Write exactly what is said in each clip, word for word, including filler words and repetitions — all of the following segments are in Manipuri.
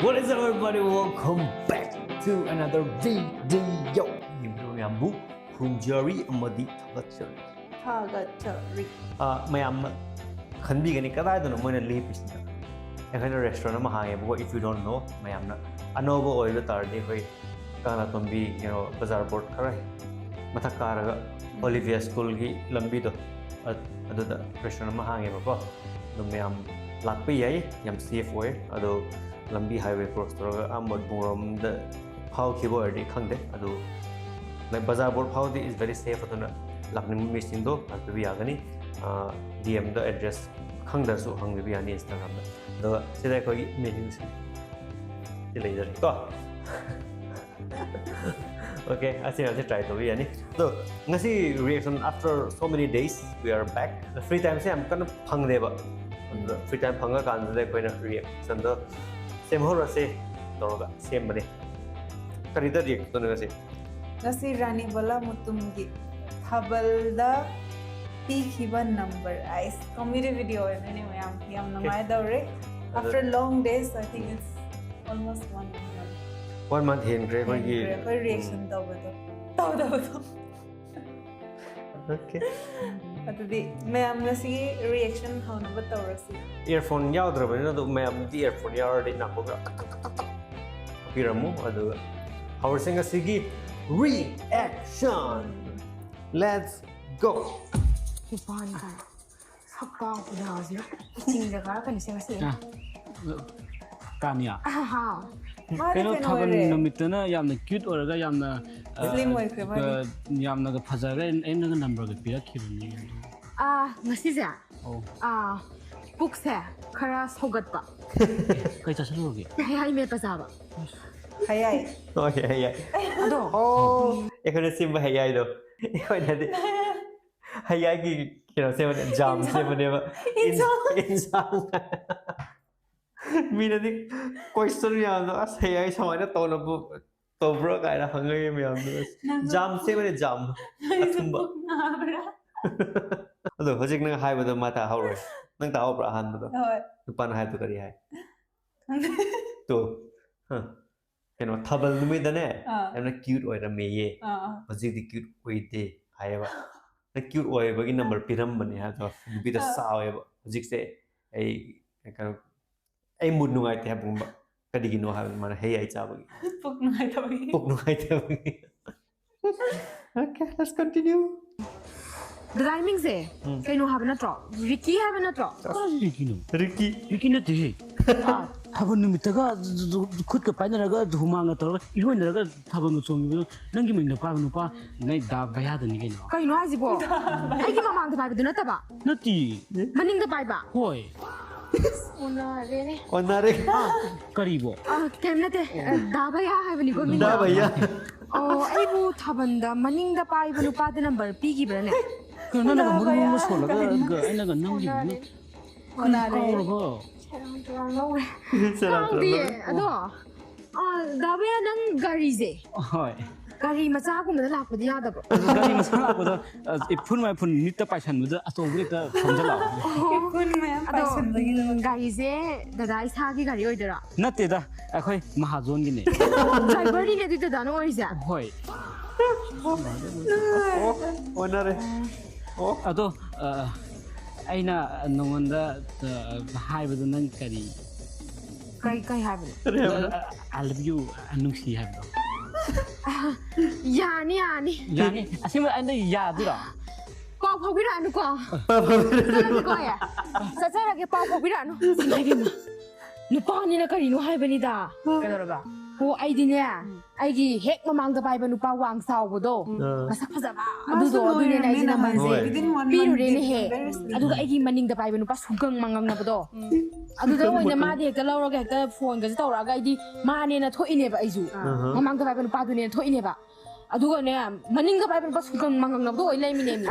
What is up, everybody? Welcome back to another video. ꯌꯦꯡꯕꯤꯔꯤꯕ ꯃꯌꯥꯝꯕꯨ ꯈꯨꯔꯨꯝꯖꯔꯤ ꯑꯃꯗꯤ ꯊꯥꯒꯠꯆꯔꯤ꯫ ꯊꯥꯒꯠꯆꯔꯤ꯫ ꯑꯥ, ꯃꯌꯥꯝꯅ ꯈꯟꯕꯤꯒꯅꯤ ꯀꯗꯥꯏꯗꯅꯣ ꯃꯣꯏꯅ ꯂꯦꯞꯄꯤꯁꯤꯅ꯫ ꯑꯩꯈꯣꯏꯅ restaurant ꯑꯃ ꯍꯥꯡꯉꯦꯕꯀꯣ, if you don't know, ꯃꯌꯥꯝꯅ ꯑꯅꯧꯕ ꯑꯣꯏꯕ ꯇꯥꯔꯗꯤ ꯑꯩꯈꯣꯏ ꯀꯪꯂꯥꯇꯣꯝꯕꯤ, you know, ꯕꯖꯥꯔ board ꯈꯔ ꯃꯊꯛ ꯀꯥꯔꯒ Olivia Schoolꯒꯤ ꯂꯝꯕꯤꯗꯣ, ꯑ-, ꯑꯗꯨꯗ restaurant ꯑꯃ ꯍꯥꯡꯉꯦꯕꯀꯣ꯫ ꯑꯗꯨꯝ ꯃꯌꯥꯝ ꯂꯥꯛꯄ ꯌꯥꯏ, ꯌꯥꯝ safe ꯑꯣꯏ꯫ ꯑꯗꯣ ꯂꯝꯕꯤ highway cross ꯇꯧꯔꯒ ꯑꯥ ꯃꯣꯠꯕꯨꯡꯔꯣꯝꯗ ꯐꯥꯎꯈꯤꯕ ꯑꯣꯏꯔꯗꯤ ꯈꯪꯗꯦ꯫ ꯑꯗꯨ ꯂꯥꯏꯛ ꯕꯖꯥꯔ board ꯐꯥꯎꯗꯤ is very safe, ꯑꯗꯨꯅ ꯂꯥꯛꯅꯤꯡꯕ ꯃꯤꯁꯤꯡꯗꯣ ꯂꯥꯛꯄꯤꯕ ꯌꯥꯒꯅꯤ꯫ ꯑ, DMꯗ address ꯈꯪꯗ꯭ꯔꯁꯨ ꯍꯪꯕꯤꯕ ꯌꯥꯅꯤ Instagramꯗ꯫ ꯑꯗꯨꯒ ꯁꯤꯗ ꯑꯩꯈꯣꯏꯒꯤ menuꯁꯤ ꯁꯤ ꯂꯩꯖꯔꯦꯀꯣ꯫ Okay, ꯑꯁꯤ ꯃꯌꯥꯝꯁꯦ try ꯇꯧꯕ ꯌꯥꯅꯤ꯫ ꯑꯗꯣ ꯉꯁꯤ reaction after so many days, we are back. Free timeꯁꯦ ꯌꯥꯝ ꯀꯟꯅ ꯐꯪꯗꯦꯕ꯫ ꯑꯗꯨꯗ free time ꯐꯪꯉꯀꯥꯟꯗꯨꯗ ꯑꯩꯈꯣꯏꯅ reactionꯗꯣ ꯁꯦꯝꯍꯧꯔꯁꯦ ꯇꯧꯔꯒ ꯁꯦꯝꯕꯅꯦ꯫ ꯀꯔꯤꯗ react ꯇꯧꯅꯤ ꯉꯁꯤ? ꯉꯁꯤ ꯔꯥꯅꯤ ꯕꯂꯥ ꯃꯨꯇꯨꯝꯒꯤ ꯊꯥꯕꯜꯗ ꯄꯤꯈꯤꯕ number꯫ ꯑꯥꯏꯁ, comedy video ꯑꯣꯏꯗꯣꯏꯅꯦ ꯃꯌꯥꯝ꯫ ꯌꯥꯝ ꯅꯨꯡꯉꯥꯏꯗꯧꯔꯦ꯫ After long days, I think it's almost one month. One month ꯍꯦꯟꯈ꯭ꯔꯦ ꯑꯩꯈꯣꯏꯒꯤ꯫ ꯍꯦꯟꯈ꯭ꯔꯦ ꯑꯩꯈꯣꯏ reaction ꯇꯧꯕꯗꯣ꯫ ꯇꯧꯗꯕꯗꯣ꯫ Okay. ꯑꯗꯨꯗꯤ ꯃꯌꯥꯝ ꯉꯁꯤꯒꯤ reaction ꯍꯧꯅꯕ ꯇꯧꯔꯁꯤ꯫ Earphone ꯌꯥꯎꯗ꯭ꯔꯕꯅꯤꯅ ꯑꯗꯨꯝ ꯃꯌꯥꯝꯗꯤ earphone ꯌꯥꯎꯔꯗꯤ ꯅꯥꯀꯣꯡꯗ ꯇꯛ ꯇꯛ ꯇꯛ ꯇꯛ ꯍꯥꯞꯄꯤꯔꯝꯃꯨ, ꯑꯗꯨꯒ ꯍꯧꯔꯁꯤ ꯉꯁꯤꯒꯤ reaction. Let's go. ꯈꯨꯄꯥꯟ ꯀꯥꯏ ꯁꯛꯀꯥ ꯈꯨꯗꯥꯁꯤꯅ ꯆꯤꯡꯗ ꯀꯥꯔꯛꯀꯅꯤ ꯁꯦ ꯉꯁꯤ꯫ ꯇꯥꯅꯤꯌꯥ꯫ ꯍꯥꯎ꯫ ꯃꯥꯗꯤ ꯀꯩꯅꯣ ꯀꯩꯅꯣ ꯊꯥꯕꯜ ꯑꯣꯏꯔꯦ꯫ ꯅꯨꯃꯤꯠꯇꯅ ꯌꯥꯝꯅ cute ꯑꯣꯏꯔꯒ ꯌꯥꯝꯅ ꯑ, Slim ꯑꯣꯏꯈ꯭ꯔꯦ ꯃꯥꯗꯤ꯫ ꯌꯥꯝꯅꯒ ꯐꯖꯈ꯭ꯔꯦ, ꯑꯩꯅꯒ numberꯒ ꯄꯤꯔꯛꯈꯤꯕꯅꯤ ꯑꯗꯨ꯫ ꯑꯥ, ꯉꯁꯤꯁꯦ ꯑꯧ꯫ ꯑꯥ, ꯄꯨꯛꯁꯦ ꯈꯔ ꯁꯧꯒꯠꯄ꯫ ꯀꯩ ꯆꯥꯁꯤꯜꯂꯨꯔꯒꯦ? ꯍꯩ ꯍꯩ ꯃꯦꯠꯄ ꯆꯥꯕ꯫ ꯍꯌꯥꯏ꯫ Okay, ꯍꯌꯥꯏ꯫ ꯑꯗꯣ ꯑꯣ, ꯑꯩꯈꯣꯏꯅ ꯁꯦꯝꯕ ꯍꯌꯥꯏꯗꯣ꯫ ꯑꯩꯈꯣꯏꯅꯗꯤ ꯍꯌꯥꯏꯒꯤ ꯀꯩꯅꯣ ꯁꯦꯝꯕꯅꯦ, jam ꯁꯦꯝꯕꯅꯦꯕ꯫ ꯏꯟꯖꯥꯡ꯫ ꯏꯟꯖꯥꯡ꯫ ꯃꯤꯅꯗꯤ question ꯃꯌꯥꯝꯗꯣ, "ꯑꯁ, ꯍꯌꯥꯏ ꯁꯨꯃꯥꯏꯅ ꯇꯧꯅꯕ ꯇꯧꯕ꯭ꯔꯥ?" ꯀꯥꯏꯅ ꯍꯪꯉꯛꯏ ꯃꯌꯥꯝꯗꯣ꯫ ꯑꯁ, ꯅꯪꯁꯨ jam ꯁꯦꯝꯕꯅꯦ, jam꯫ ꯅꯪꯁꯨ ꯑꯊꯨꯝꯕ꯫ ꯄꯨꯛ ꯅꯥꯕ꯭ꯔꯥ? ꯑꯗꯣ ꯍꯧꯖꯤꯛ ꯅꯪ ꯍꯥꯏꯕꯗꯣ ꯃꯥ ꯇꯥꯍꯧꯔꯣꯏ꯫ ꯅꯪ ꯇꯥꯍꯧꯕ꯭ꯔꯥ ꯑꯍꯥꯟꯕꯗꯣ? ꯍꯣꯏ꯫ ꯅꯨꯄꯥꯅ ꯍꯥꯏꯕꯗꯣ ꯀꯔꯤ ꯍꯥꯏ? ꯈꯪꯗꯦ꯫ ꯇꯣ꯫ ꯍ꯫ ꯀꯩꯅꯣ, ꯊꯥꯕꯜ ꯅꯨꯃꯤꯠꯇꯅꯦ, ꯑꯥ꯫ ꯌꯥꯝꯅ cute ꯑꯣꯏꯔꯝꯃꯦꯌꯦ꯫ ꯑꯥ, ꯑꯥ꯫ ꯍꯧꯖꯤꯛꯇꯤ cute ꯑꯣꯏꯗꯦ ꯍꯥꯏꯌꯦꯕ꯫ ꯅꯪ cute ꯑꯣꯏꯕꯒꯤ number ꯄꯤꯔꯝꯕꯅꯦ ꯍꯥꯏꯗꯣ, ꯅꯨꯄꯤꯗꯣ ꯑꯥ꯫ ꯁꯥꯎꯋꯦꯕ꯫ ꯍꯧꯖꯤꯛꯁꯦ ꯑꯩ, ꯀꯩꯅꯣ, ꯑꯩ mood ꯅꯨꯡꯉꯥꯏꯇꯦ ꯍꯥꯏꯕꯒꯨꯝꯕ꯫ ꯀꯔꯤꯒꯤꯅꯣ ꯍꯥꯏꯕꯗꯤ ꯃꯥꯅ ꯍꯩ ꯍꯥꯏ ꯆꯥꯕꯒꯤ꯫ ꯄꯨꯛ ꯅꯨꯡꯉꯥꯏꯇꯕꯒꯤ꯫ ꯄꯨꯛ ꯅꯨꯡꯉꯥꯏꯇꯕꯒꯤ꯫ Okay, let's continue. ꯗꯗꯥ ꯏꯃꯤꯡꯁꯦ ꯎꯝ꯫ ꯀꯩꯅꯣ ꯍꯥꯏꯕ ꯅꯠꯇ꯭ꯔꯣ? ꯔꯤꯀꯤ ꯍꯥꯏꯕ ꯅꯠꯇ꯭ꯔꯣ? ꯀꯔꯤ ꯔꯤꯀꯤꯅꯣ? ꯔꯤꯀꯤ꯫ ꯔꯤꯀꯤ ꯅꯠꯇꯦꯍꯦ꯫ ꯊꯥꯕꯜ ꯅꯨꯃꯤꯠꯇꯒ ꯈꯨꯠꯀ ꯄꯥꯏꯅꯔꯒ ꯍꯨꯃꯥꯡꯒ ꯇꯧꯔꯒ ꯏꯔꯣꯏꯅꯔꯒ ꯊꯥꯕꯜꯒ ꯆꯣꯡꯉꯤꯕꯗꯣ ꯅꯪꯒꯤ ꯃꯤꯡꯗ ꯄꯥꯏꯕ ꯅꯨꯄꯥ ꯅꯪ ꯗꯥ ꯚꯌꯥꯗꯅꯤ ꯀꯩꯅꯣ꯫ ꯀꯩꯅꯣ ꯍꯥꯏꯁꯤꯕꯣ? ꯑꯩꯒꯤ ꯃꯃꯥꯡꯗ ꯄꯥꯏꯕꯗꯨ ꯅꯠꯇꯕ? ꯅꯠꯇꯦ꯫ ꯃꯅꯤꯡꯗ ꯄꯥꯏꯕ? ꯍꯣꯏ꯫ ꯑꯣꯟꯅꯔꯦ꯫ ꯑ, ꯀꯩꯝ ꯅꯠꯇꯦ꯫ ꯑ, ꯗꯥ ꯚꯌꯥ ꯍꯥꯏꯕꯅꯤꯀꯣ ꯃꯤꯡꯗꯣ꯫ ꯗꯥ ꯚꯌꯥ꯫ ꯑꯣ, ꯑꯩꯕꯨ ꯊꯥꯕꯜꯗ ꯃꯅꯤꯡꯗ ꯄꯥꯏꯕ ꯅꯨꯄꯥꯗ number ꯄꯤꯈꯤꯕ꯭ꯔꯅꯦ? ꯀꯩꯅꯣ ꯅꯪꯅ ꯃꯔꯨ ꯑꯃ ꯁꯣꯜꯂꯒ ꯑꯩꯅ ꯅꯪꯒꯤ ꯑꯣꯟꯅꯔꯦ꯫ ꯀꯥꯎꯔꯕꯣ? ꯁꯦꯔꯥꯟ ꯇꯨꯔꯥꯟ ꯂꯧꯔꯦ꯫ ꯁꯦꯔꯥꯟ ꯇꯨꯔꯥꯟ ꯈꯪꯗꯤꯌꯦ, ꯂꯧꯔꯦ꯫ ꯑꯗꯣ꯫ ꯑ, ꯗꯥ ꯚꯌꯥ, ꯅꯪ ꯒꯥꯔꯤꯁꯦ? ꯍꯣꯏ꯫ ꯒꯥꯔꯤ ꯃꯆꯥꯒꯨꯝꯕꯗ ꯂꯥꯛꯄꯗꯤ ꯌꯥꯗꯕ꯭ꯔꯣ? ꯒꯥꯔꯤ ꯃꯆꯥ ꯂꯥꯛꯄꯗ ꯏꯐꯨꯟ ꯃꯥꯏꯐꯨꯟ ꯃꯤꯠꯇ ꯄꯥꯏꯁꯟꯕꯗ ꯑꯆꯧꯕꯗ ꯍꯦꯛꯇ ꯊꯣꯝꯖꯜꯂꯛꯑꯣ꯫ ꯏꯐꯨꯟ ꯃꯌꯥꯝ ꯑꯗꯣ, ꯄꯥꯏꯁꯟꯕꯒꯤ ꯎꯝ, ꯒꯥꯔꯤꯁꯦ ꯗꯗꯥ ꯏꯁꯥꯒꯤ ꯒꯥꯔꯤ ꯑꯣꯏꯗꯣꯏꯔꯣ? ꯅꯠꯇꯦꯗ, ꯑꯩꯈꯣꯏ ꯃꯍꯥꯖꯣꯟꯒꯤꯅꯦ꯫ ꯗ꯭ꯔꯥꯏꯚꯔꯗꯤꯅꯦ ꯑꯗꯨꯗꯤ ꯗꯗꯥꯅ ꯑꯣꯏꯔꯤꯁꯦ? ꯍꯣꯏ꯫ ꯑꯣ, ꯑꯣꯟꯅꯔꯦ꯫ ꯑꯣ꯫ ꯑꯗꯣ ꯑ, ꯑꯩꯅ ꯅꯉꯣꯟꯗ ꯑ, ꯍꯥꯏꯕꯗꯣ ꯅꯪ ꯀꯔꯤ? ꯀꯩ, ꯀꯩ ꯍꯥꯏꯕꯅꯣ? ꯀꯔꯤ ꯍꯥꯏꯕꯅꯣ? I love you, ꯅꯨꯡꯁꯤ ꯍꯥꯏꯕꯗꯣ꯫ ꯌꯥꯅꯤ, ꯌꯥꯅꯤ꯫ ꯌꯥꯅꯤ? ꯑꯁꯦꯡꯕ ꯑꯩꯅ ꯌꯥꯗꯣꯏꯔꯣ? ꯄꯥꯎ ꯐꯥꯎꯕꯤꯔꯛꯑꯅꯨꯀꯣ꯫ ꯆꯠꯂꯒꯦꯀꯣ ꯑꯩ꯫ ꯆꯠꯆꯔꯒꯦ, ꯄꯥꯎ ꯐꯥꯎꯕꯤꯔꯛꯑꯅꯨ꯫ ꯏꯃꯥ ꯏꯕꯦꯝꯃ꯫ ꯅꯨꯄꯥꯅꯤꯅ ꯀꯔꯤꯅꯣ ꯍꯥꯏꯕꯅꯤꯗ꯫ ꯀꯩꯗꯧꯔꯕ? ꯑꯣ, ꯑꯩꯗꯤꯅꯦ, ꯑꯩꯒꯤ ꯍꯦꯛ ꯃꯃꯥꯡꯗ ꯄꯥꯏꯕ ꯅꯨꯄꯥ ꯋꯥꯡ ꯆꯥꯎꯕꯗꯣ, ꯑꯥ꯫ ꯃꯁꯛ ꯐꯖꯕ, ꯃꯥꯁꯨ ꯑꯗꯨꯗꯣ, ꯑꯗꯨꯅꯦ ꯂꯣꯏꯔꯝꯃꯦ ꯑꯩꯁꯤꯅ ꯅꯍꯥꯟ꯫ ꯃꯥꯏꯁꯦ ꯍꯣꯏ꯫ Within one month ꯄꯤꯔꯨꯔꯦꯅꯦꯍꯦ꯫ very soon. ꯑꯗꯨꯒ ꯑꯩꯒꯤ ꯃꯅꯤꯡꯗ ꯄꯥꯏꯕ ꯅꯨꯄꯥ ꯁꯨꯒꯪ ꯃꯪꯉꯝꯅꯕꯗꯣ, ꯑꯗꯨꯗ ꯑꯣꯏꯅ ꯃꯥꯗꯤ ꯍꯦꯛꯇ ꯂꯧꯔꯒ ꯍꯦꯛꯇ ꯐꯣꯟꯒꯁꯦ ꯇꯧꯔꯛꯑꯒ ꯑꯩꯗꯤ ꯃꯥꯅꯦꯅ ꯊꯣꯛꯏꯅꯦꯕ ꯑꯩꯁꯨ꯫ ꯑꯍ꯫ ꯃꯃꯥꯡꯗ ꯄꯥꯏꯕ ꯅꯨꯄꯥꯗꯨꯅꯦꯅ ꯊꯣꯛꯏꯅꯦꯕ꯫ ꯑꯗꯨꯒꯅꯦ, ꯃꯅꯤꯡꯗ ꯄꯥꯏꯕ ꯅꯨꯄꯥ ꯁꯨꯒꯪ ꯃꯪꯉꯝꯅꯕꯗꯣ ꯑꯣꯏ ꯂꯩꯔꯝꯃꯤꯅꯦꯃꯤ꯫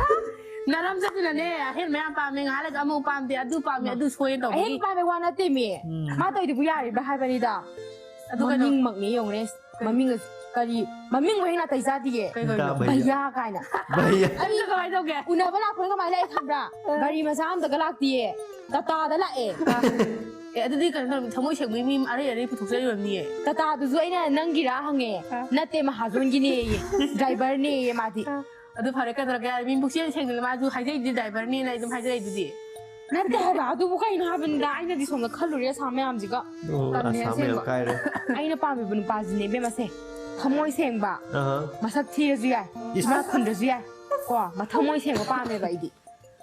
ꯅꯔꯝ ꯆꯠꯇꯨꯅꯅꯦ, ꯑꯍꯦꯟ ꯃꯌꯥꯝ ꯄꯥꯝꯃꯦ, ꯉꯥꯏꯍꯥꯛ ꯂꯩꯒ ꯑꯃꯨꯛ ꯄꯥꯝꯗꯦ, ꯑꯗꯨ ꯄꯥꯝꯃꯦ, ꯑꯗꯨ ꯁꯣꯏꯅ ꯇꯧꯕꯒꯤ꯫ ꯑꯍꯦꯟ ꯄꯥꯏꯕꯩ ꯋꯥ ꯅꯠꯇꯦꯃꯤ꯫ ꯎꯝ꯫ ꯃꯥ ꯇꯧꯔꯤꯗꯨꯕꯨ ꯌꯥꯔꯤꯕ꯭ꯔꯥ ꯍꯥꯏꯕꯅꯤꯗ꯫ ꯑꯗꯨ ꯀꯩꯅꯣ? ꯃꯃꯤꯡꯃꯛꯅꯤ ꯌꯦꯡꯉꯨꯅꯦ꯫ ꯃꯃꯤꯡ ꯀꯔꯤ? ꯃꯃꯤꯡ ꯃꯍꯤꯡ ꯅꯥꯇꯩ ꯆꯥꯗꯤꯌꯦ꯫ ꯀꯩ ꯀꯧꯔꯤꯅꯣ? ꯗꯥ ꯚꯩꯌꯥ꯫ ꯚꯩꯌꯥ ꯀꯥꯏꯅ꯫ ꯚꯩꯌꯥ꯫ ꯑꯗꯨ ꯀꯃꯥꯏꯅ ꯇꯧꯒꯦ? ꯎꯅꯕ ꯂꯥꯛꯄꯗ ꯀꯃꯥꯏꯅ ꯂꯥꯛꯑꯦ ꯈꯪꯕ꯭ꯔꯥ? ꯒꯥꯔꯤ ꯃꯆꯥ ꯑꯝꯇꯒ ꯂꯥꯛꯇꯤꯌꯦ꯫ ꯇꯥꯇꯥꯗ ꯂꯥꯛꯑꯦ꯫ ꯑꯦ, ꯑꯗꯨꯗꯤ ꯀꯩꯅꯣ ꯇꯧꯔꯝꯅꯤ, ꯊꯃꯣꯏ ꯁꯦꯡꯕꯒꯤ ꯃꯤ ꯑꯔꯩ ꯑꯔꯩ ꯄꯨꯊꯣꯛꯆꯔꯤꯕꯅꯤꯌꯦ꯫ ꯇꯥꯇꯥꯗꯨꯁꯨ ꯑꯩꯅ ꯅꯪꯒꯤꯔꯥ ꯍꯪꯉꯦ꯫ ꯑꯥ꯫ ꯅꯠꯇꯦ, ꯃꯍꯥꯖꯣꯟꯒꯤꯅꯦꯌꯦ꯫ ꯗ꯭ꯔꯥꯏꯚꯔꯅꯦꯌꯦ ꯃꯥꯗꯤ꯫ ꯑꯥ꯫ ꯑꯗꯨ ꯐꯔꯦ, ꯀꯩꯗꯧꯔꯒꯦ? ꯃꯤ ꯄꯨꯛꯆꯦꯜ ꯁꯦꯡꯗꯅ ꯃꯥꯁꯨ ꯍꯥꯏꯖꯩꯗꯨꯗꯤ, ꯗ꯭ꯔꯥꯏꯚꯔꯅꯦꯅ ꯑꯩ ꯑꯗꯨꯝ ꯍꯥꯏꯖꯔꯤꯗꯨꯗꯤ꯫ ꯅꯠꯇꯦ ꯍꯥꯏꯕ, ꯑꯗꯨꯕꯨ ꯀꯩꯅꯣ ꯍꯥꯏꯕꯅꯤꯗ, ꯑꯩꯅꯗꯤ ꯁꯣꯝꯗ ꯈꯜꯂꯨꯔꯦ ꯑꯁꯥ ꯃꯌꯥꯝꯁꯤꯒ꯫ ꯑꯣ, ꯇꯜꯂꯦ ꯑꯁꯥ ꯃꯌꯥꯝ ꯑꯁꯦꯡꯕ꯫ ꯀꯥꯏꯔꯦ꯫ ꯑꯩꯅ ꯄꯥꯝꯃꯤꯕ ꯅꯨꯄꯥꯁꯤꯅꯦ ꯏꯕꯦꯝꯃꯁꯦ, ꯊꯃꯣꯏ ꯁꯦꯡꯕ, ꯑꯍ꯫ ꯃꯁꯛ ꯊꯤꯔꯁꯨ ꯌꯥꯏ, ꯏꯁ꯫ ꯃꯥ ꯈꯨꯟꯗ꯭ꯔꯁꯨ ꯌꯥꯏ, ꯀꯣ, ꯃꯊꯃꯣꯏ ꯁꯦꯡꯕ ꯄꯥꯝꯃꯦꯕ ꯑꯩꯗꯤ꯫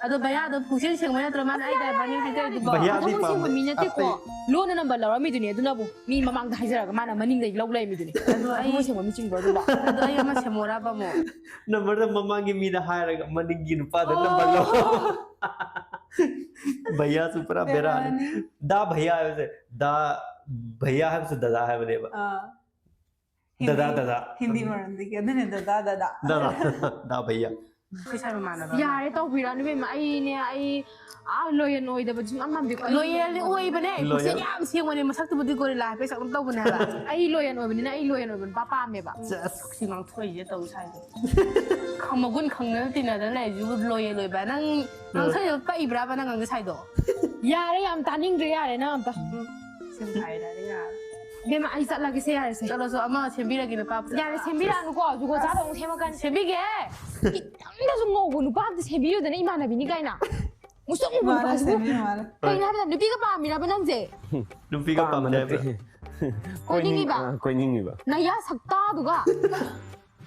ꯑꯗꯣ ꯚꯩꯌꯥꯗꯣ ꯄꯨꯛꯆꯦꯜ ꯁꯦꯡꯕ ꯅꯠꯇ꯭ꯔꯣ ꯃꯥꯅ ꯑꯩ ꯗ꯭ꯔꯥꯏꯚꯔꯅꯦ ꯍꯥꯏꯖꯔꯤꯗꯨꯕꯣ? ꯚꯩꯌꯥꯗꯤ ꯃꯊꯃꯣꯏ ꯁꯦꯡꯕ ꯄꯥꯝꯗꯦ꯫ ꯃꯤ ꯅꯠꯇꯦꯀꯣ꯫ ꯑꯇꯩ ꯂꯣꯟꯅ ꯅꯝꯕꯔ ꯂꯧꯔꯝꯃꯤꯗꯨꯅꯦ, ꯑꯗꯨꯅꯕꯨ ꯃꯤ ꯃꯃꯥꯡꯗ ꯍꯥꯏꯖꯔꯒ ꯃꯥꯅ ꯃꯅꯤꯡꯗꯩ ꯂꯧ ꯂꯩꯔꯝꯃꯤꯗꯨꯅꯦ꯫ ꯑꯗꯣ ꯑꯩ ꯃꯊꯃꯣꯏ ꯁꯦꯡꯕ ꯃꯤ ꯆꯤꯡꯕ꯭ꯔꯣ ꯑꯗꯨꯕꯣ? ꯑꯗꯣ ꯑꯩ ꯑꯃ ꯁꯦꯝꯃꯣꯔꯕ ꯑꯃꯨꯛ? ꯅꯝꯕꯔꯗ ꯃꯃꯥꯡꯒꯤ ꯃꯤꯗ ꯍꯥꯏꯔꯒ ꯃꯅꯤꯡꯒꯤ ꯅꯨꯄꯥꯗ ꯑꯣ꯫ ꯅꯝꯕꯔ ꯂꯧ꯫ ꯚꯩꯌꯥꯁꯨ ꯄꯨꯔꯥ ꯕꯦꯔꯥꯅꯤ꯫ ꯕꯦꯔꯥꯅꯤ꯫ ꯗꯥ ꯚꯩꯌꯥ ꯍꯥꯏꯕꯁꯦ, ꯗꯥ ꯚꯩꯌꯥ ꯍꯥꯏꯕꯁꯦ ꯗꯗꯥ ꯍꯥꯏꯕꯅꯦꯕ꯫ ꯑꯥ꯫ ꯗꯗꯥ, ꯍꯤꯟꯗꯤ, ꯗꯗꯥ꯫ ꯍꯤꯟꯗꯤ ꯃꯔꯝꯗꯒꯤ꯫ ꯑꯗꯨꯅꯦ ꯗꯗꯥ, ꯗꯗꯥ꯫ ꯗꯗꯥ, ꯗꯥ ꯚꯩꯌꯥ꯫ ꯑꯩꯈꯣꯏ ꯁꯥꯏ ꯃꯃꯥꯟꯅꯕ ꯑꯃ꯫ ꯌꯥꯔꯦ, ꯇꯧꯕꯤꯔꯛꯑꯅꯨ ꯏꯕꯦꯝꯃ꯫ ꯑꯩꯅꯦ, ꯑꯩ ꯑꯥ ꯂꯣꯌꯦꯜ ꯑꯣꯏꯗꯕꯁꯨ ꯌꯥꯝ ꯉꯝꯗꯦꯀꯣ꯫ ꯂꯣꯌꯦꯜꯗꯤ ꯑꯣꯏꯕꯅꯦ꯫ ꯂꯣꯌꯦꯜ꯫ ꯄꯨꯛꯆꯦꯜ ꯌꯥꯝ ꯁꯦꯡꯕꯅꯦ꯫ ꯃꯁꯛꯇꯨꯕꯨꯗꯤ ꯒꯣꯔꯤꯂꯥ ꯍꯥꯏꯐꯦꯠ ꯁꯛ ꯇꯧꯕꯅꯦ ꯍꯥꯏꯕ꯫ ꯑꯩ ꯂꯣꯌꯦꯜ ꯑꯣꯏꯕꯅꯤꯅ ꯑꯩ ꯂꯣꯌꯦꯜ ꯑꯣꯏꯕ ꯅꯨꯄꯥ ꯄꯥꯝꯃꯦꯕ꯫ ꯁꯦꯁ꯫ ꯁꯤ ꯉꯥꯡꯊꯣꯛꯏꯁꯦ ꯇꯧ ꯁꯥꯏꯗꯣ꯫ ꯈꯪ-, ꯃꯒꯨꯟ ꯈꯪꯗꯅ ꯇꯤꯟꯅꯗꯅ ꯂꯩꯔꯤꯁꯤꯕꯨ ꯂꯣꯌꯦꯜ ꯑꯣꯏꯕ? ꯅꯪ, ꯅꯪ ꯎꯝ꯫ ꯁꯛꯏꯗꯣ ꯄꯛꯏꯕ꯭ꯔꯥꯕ ꯅꯪ ꯉꯥꯡꯗ ꯁꯥꯏꯗꯣ? ꯌꯥꯔꯦ, ꯌꯥꯝ ꯇꯥꯅꯤꯡꯗ꯭ꯔꯦ, ꯌꯥꯔꯦ ꯅꯪ ꯑꯝꯇ꯫ ꯎꯝ꯫ ꯁꯦꯝ ꯁꯥꯏ ꯌꯥꯔꯦ, ꯌꯥꯔꯦ꯫ ꯏꯕꯦꯝꯃ, ꯑꯩ ꯆꯠꯂꯒꯦꯁꯦ, ꯌꯥꯔꯦꯁꯦ꯫ ꯆꯠꯂꯁꯨ ꯑꯃ ꯁꯦꯝꯕꯤꯔꯒꯦ ꯅꯨꯄꯥ꯫ ꯌꯥꯔꯦ, ꯁꯦꯝꯕꯤꯔꯛꯑꯅꯨꯀꯣ, ꯖꯨꯒꯣꯠ ꯆꯥꯗꯕ ꯑꯃꯨꯛ ꯁꯦꯝꯃꯛꯀꯅꯤ꯫ ꯁꯦꯝꯕꯤꯒꯦ꯫ ꯈꯤꯇꯪꯗꯁꯨ ꯉꯧꯕ ꯅꯨꯄꯥ ꯑꯝꯇ ꯁꯦꯝꯕꯤꯌꯨꯗꯅ, ꯏꯃꯥꯟꯅꯕꯤꯅꯤ ꯀꯥꯏꯅ꯫ ꯃꯨꯁꯨꯛ ꯃꯨꯕ ꯃꯥꯅ ꯅꯨꯄꯥꯁꯤꯕꯨ꯫ ꯁꯦꯝꯕꯤꯌꯨ, ꯃꯥꯅ꯫ ꯀꯩꯅꯣ ꯍꯥꯏꯕꯗ, ꯅꯨꯄꯤꯒ ꯄꯥꯝꯃꯤꯔꯕ ꯅꯪꯁꯦ? ꯅꯨꯄꯤꯒ ꯄꯥꯝꯗꯦ ꯍꯥꯏꯕ꯭ꯔꯥ? ꯀꯣꯏꯅꯤꯡꯉꯤꯕ? ꯑ, ꯀꯣꯏꯅꯤꯡꯉꯤꯕ꯫ ꯅꯌꯥ ꯁꯛꯇꯥꯗꯨꯒ꯫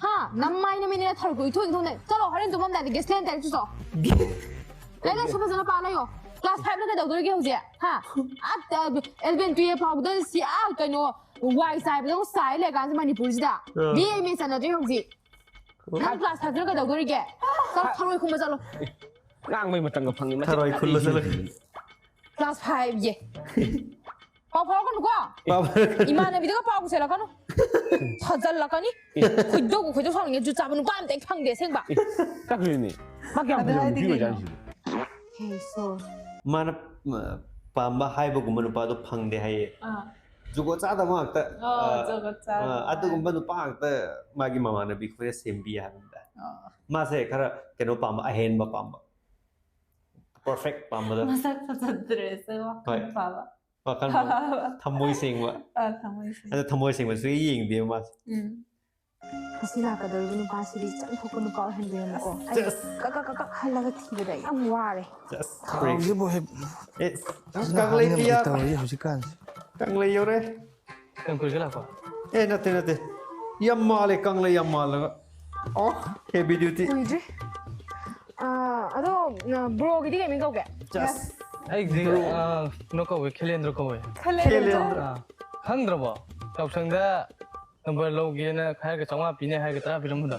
ꯍꯥ? ꯅꯃꯥꯏ ꯅꯃꯤꯠꯅꯦꯅ ꯊꯔꯣꯏ ꯏꯊꯣꯛ ꯏꯊꯣꯛꯅ꯫ ꯆꯠꯂꯣ, ꯍꯣꯔꯦꯟ ꯇꯨꯝꯃꯝꯗꯥꯏꯗ ꯒ꯭ꯌꯥꯁꯂꯦꯟ ꯇꯩꯔ ꯆꯨꯆꯣ꯫ ꯂꯥꯏꯔꯤꯛ ꯂꯥꯏꯁꯨ ꯐꯖꯅ ꯄꯥ ꯂꯩꯌꯣ꯫ ꯀ꯭ꯂꯥꯁ ꯐꯥꯏꯚꯅ ꯀꯩꯗꯧꯗꯣꯔꯤꯒꯦ ꯍꯧꯖꯤꯛ? ꯍꯥ? ꯑꯥ, ꯑꯦꯂꯚꯦꯟ ꯇꯨꯌꯦꯜꯐ ꯐꯥꯎꯕꯗ ꯁꯤ, ꯑꯥ, ꯀꯩꯅꯣ, ꯋꯥꯏ ꯆꯥꯏꯕꯗ ꯑꯃꯨꯛ ꯆꯥꯏ ꯂꯩꯔꯀꯥꯟꯁꯤ ꯃꯅꯤꯄꯨꯔꯁꯤꯗ꯫ ꯑꯥ꯫ ꯕꯤ ꯑꯦ ꯑꯦꯝ ꯑꯦ ꯆꯠꯅꯗ꯭ꯔꯤ ꯍꯧꯖꯤꯛ꯫ ꯅꯪ ꯀ꯭ꯂꯥꯁ ꯐꯥꯏꯚꯇꯅ ꯀꯩꯗꯧꯗꯣꯔꯤꯒꯦ? ꯆꯠ-, ꯊꯔꯣꯏ ꯈꯨꯝꯕ ꯆꯠꯂꯣ꯫ ꯉꯥꯡꯕꯩ ꯃꯇꯝꯒ ꯐꯪꯉꯤ, ꯃꯁꯤ ꯊꯔꯣꯏ ꯈꯨꯜꯂꯨ ꯆꯠꯂꯨ꯫ ꯀꯔꯤꯅꯣ? ꯀ꯭ꯂꯥꯁ ꯐꯥꯏꯚ ꯌꯦ꯫ ꯄꯥꯎ ꯐꯥꯎꯔꯛꯀꯅꯨꯀꯣ꯫ ꯄꯥꯎ ꯐꯥꯎꯔꯛꯀꯅꯨ꯫ ꯏꯃꯥꯟꯅꯕꯤꯗꯒ ꯄꯥꯎ ꯄꯨꯁꯜꯂꯛꯀꯅꯨ꯫ ꯊꯥꯖꯜꯂꯛꯀꯅꯤ꯫ ꯑꯦ꯫ ꯈꯣꯏꯗꯧꯒ ꯈꯣꯏꯗꯧ ꯁꯥꯎꯅꯤꯡꯉꯦ꯫ ꯖꯨꯠ ꯆꯥꯕ ꯅꯨꯄꯥ ꯑꯝꯇ ꯍꯦꯛ ꯐꯪꯗꯦ ꯑꯁꯦꯡꯕ꯫ ꯑꯦ, ꯆꯠꯈ꯭ꯔꯤꯅꯦ꯫ ꯃꯥ ꯀꯌꯥꯝ ꯑꯗꯨ ꯐꯖꯕ ꯍꯥꯏꯗꯤ ꯅꯨꯄꯤ ꯀꯩꯅꯣ? ꯑꯣꯏꯖꯥꯠꯅꯣ ꯁꯤꯕꯨ? ꯍꯦ, ꯁꯣ꯫ ꯃꯥꯅ, ꯑ, ꯄꯥꯝꯕ ꯍꯥꯏꯕꯒꯨꯝꯕ ꯅꯨꯄꯥꯗꯣ ꯐꯪꯗꯦ ꯍꯥꯏꯌꯦ꯫ ꯑꯥ꯫ ꯖꯨꯒꯣꯠ ꯆꯥꯗꯕ ꯉꯥꯛꯇ꯫ ꯑꯣ, ꯑ, ꯖꯨꯒꯣꯠ ꯆꯥꯗꯕ꯫ ꯑ, ꯑꯗꯨꯒꯨꯝꯕ ꯅꯨꯄꯥ ꯉꯥꯛꯇ ꯃꯥꯒꯤ ꯃꯃꯥꯟꯅꯕꯤ ꯈꯣꯏꯅ ꯁꯦꯝꯕꯤ ꯍꯥꯏꯕꯅꯤꯗ꯫ ꯑꯣ꯫ ꯃꯥꯁꯦ ꯈꯔ ꯀꯩꯅꯣ ꯄꯥꯝꯕ, ꯑꯍꯦꯟꯕ ꯄꯥꯝꯕ꯫ ꯄꯔꯐꯦꯛ ꯄꯥꯝꯕꯗ꯫ ꯃꯁꯛ ꯐꯖꯗ꯭ꯔꯁꯨ ꯋꯥꯈꯜ ꯍꯣꯏ꯫ ꯐꯕ꯫ ꯋꯥꯈꯜ ꯊꯃꯣꯏ ꯁꯦꯡꯕ꯫ ꯑ, ꯊꯃꯣꯏꯁꯦ꯫ ꯑꯗꯣ ꯊꯃꯣꯏ ꯁꯦꯡꯕꯁꯨ ꯌꯦꯡꯗꯦ ꯃꯥꯁꯦ꯫ ꯎꯝ꯫ ꯉꯁꯤ ꯂꯥꯛꯀꯗꯧꯔꯤꯕ ꯅꯨꯄꯥꯁꯤꯗꯤ ꯏꯆꯝ ꯊꯣꯛꯄ ꯅꯨꯄꯥ ꯑꯣꯏꯍꯟꯗꯣꯏꯅꯦꯕꯀꯣ꯫ ꯑꯩ Yes. ꯀꯛ ꯀꯛ ꯀꯛ ꯀꯛ ꯍꯜꯂꯒ ꯊꯤꯕꯗ ꯑꯩ ꯌꯥꯝ ꯋꯥꯔꯦ꯫ Just break. ꯈꯥꯎꯁꯤꯕꯨ ꯍꯦꯛ Yes. ꯍꯥꯡꯉꯝꯗꯦ ꯀꯪꯂꯩ ꯇꯧꯔꯤ ꯍꯧꯖꯤꯛꯀꯥꯟꯁꯦ꯫ ꯀꯪꯂꯩ ꯌꯧꯔꯦ꯫ ꯀꯌꯥꯝ ꯀꯨꯏꯔꯒꯦ ꯂꯥꯛꯄ? ꯑꯦ, ꯅꯠꯇꯦ, ꯅꯠꯇꯦ꯫ ꯌꯥꯝ ꯃꯥꯜꯂꯦ, ꯀꯪꯂꯩ ꯌꯥꯝ ꯃꯥꯜꯂꯒ꯫ ꯑꯣ, heavy duty. ꯀꯨꯏꯗ꯭ꯔꯤ꯫ ꯑꯥ, ꯑꯗꯣ ꯕ꯭ꯔꯣꯒꯤꯗꯤ ꯀꯩ ꯃꯤꯡ ꯀꯧꯒꯦ? Just ꯑꯩꯗꯤ ꯑ, ꯀꯩꯅꯣ ꯀꯧꯋꯦ, ꯈꯦꯂꯦꯟꯗ꯭ꯔ ꯀꯧꯋꯦ꯫ ꯈꯦꯂꯦꯟꯗ꯭ꯔ꯫ ꯑ, ꯈꯪꯗ꯭ꯔꯕꯣ? ꯌꯥꯎꯁꯪꯗ ꯅꯝꯕꯔ ꯂꯧꯒꯦꯅ ꯍꯥꯏꯔꯒ ꯆꯥꯝꯃꯉꯥ ꯄꯤꯅꯦ ꯍꯥꯏꯔꯒ ꯇꯔꯥ ꯄꯤꯔꯝꯕꯗꯣ꯫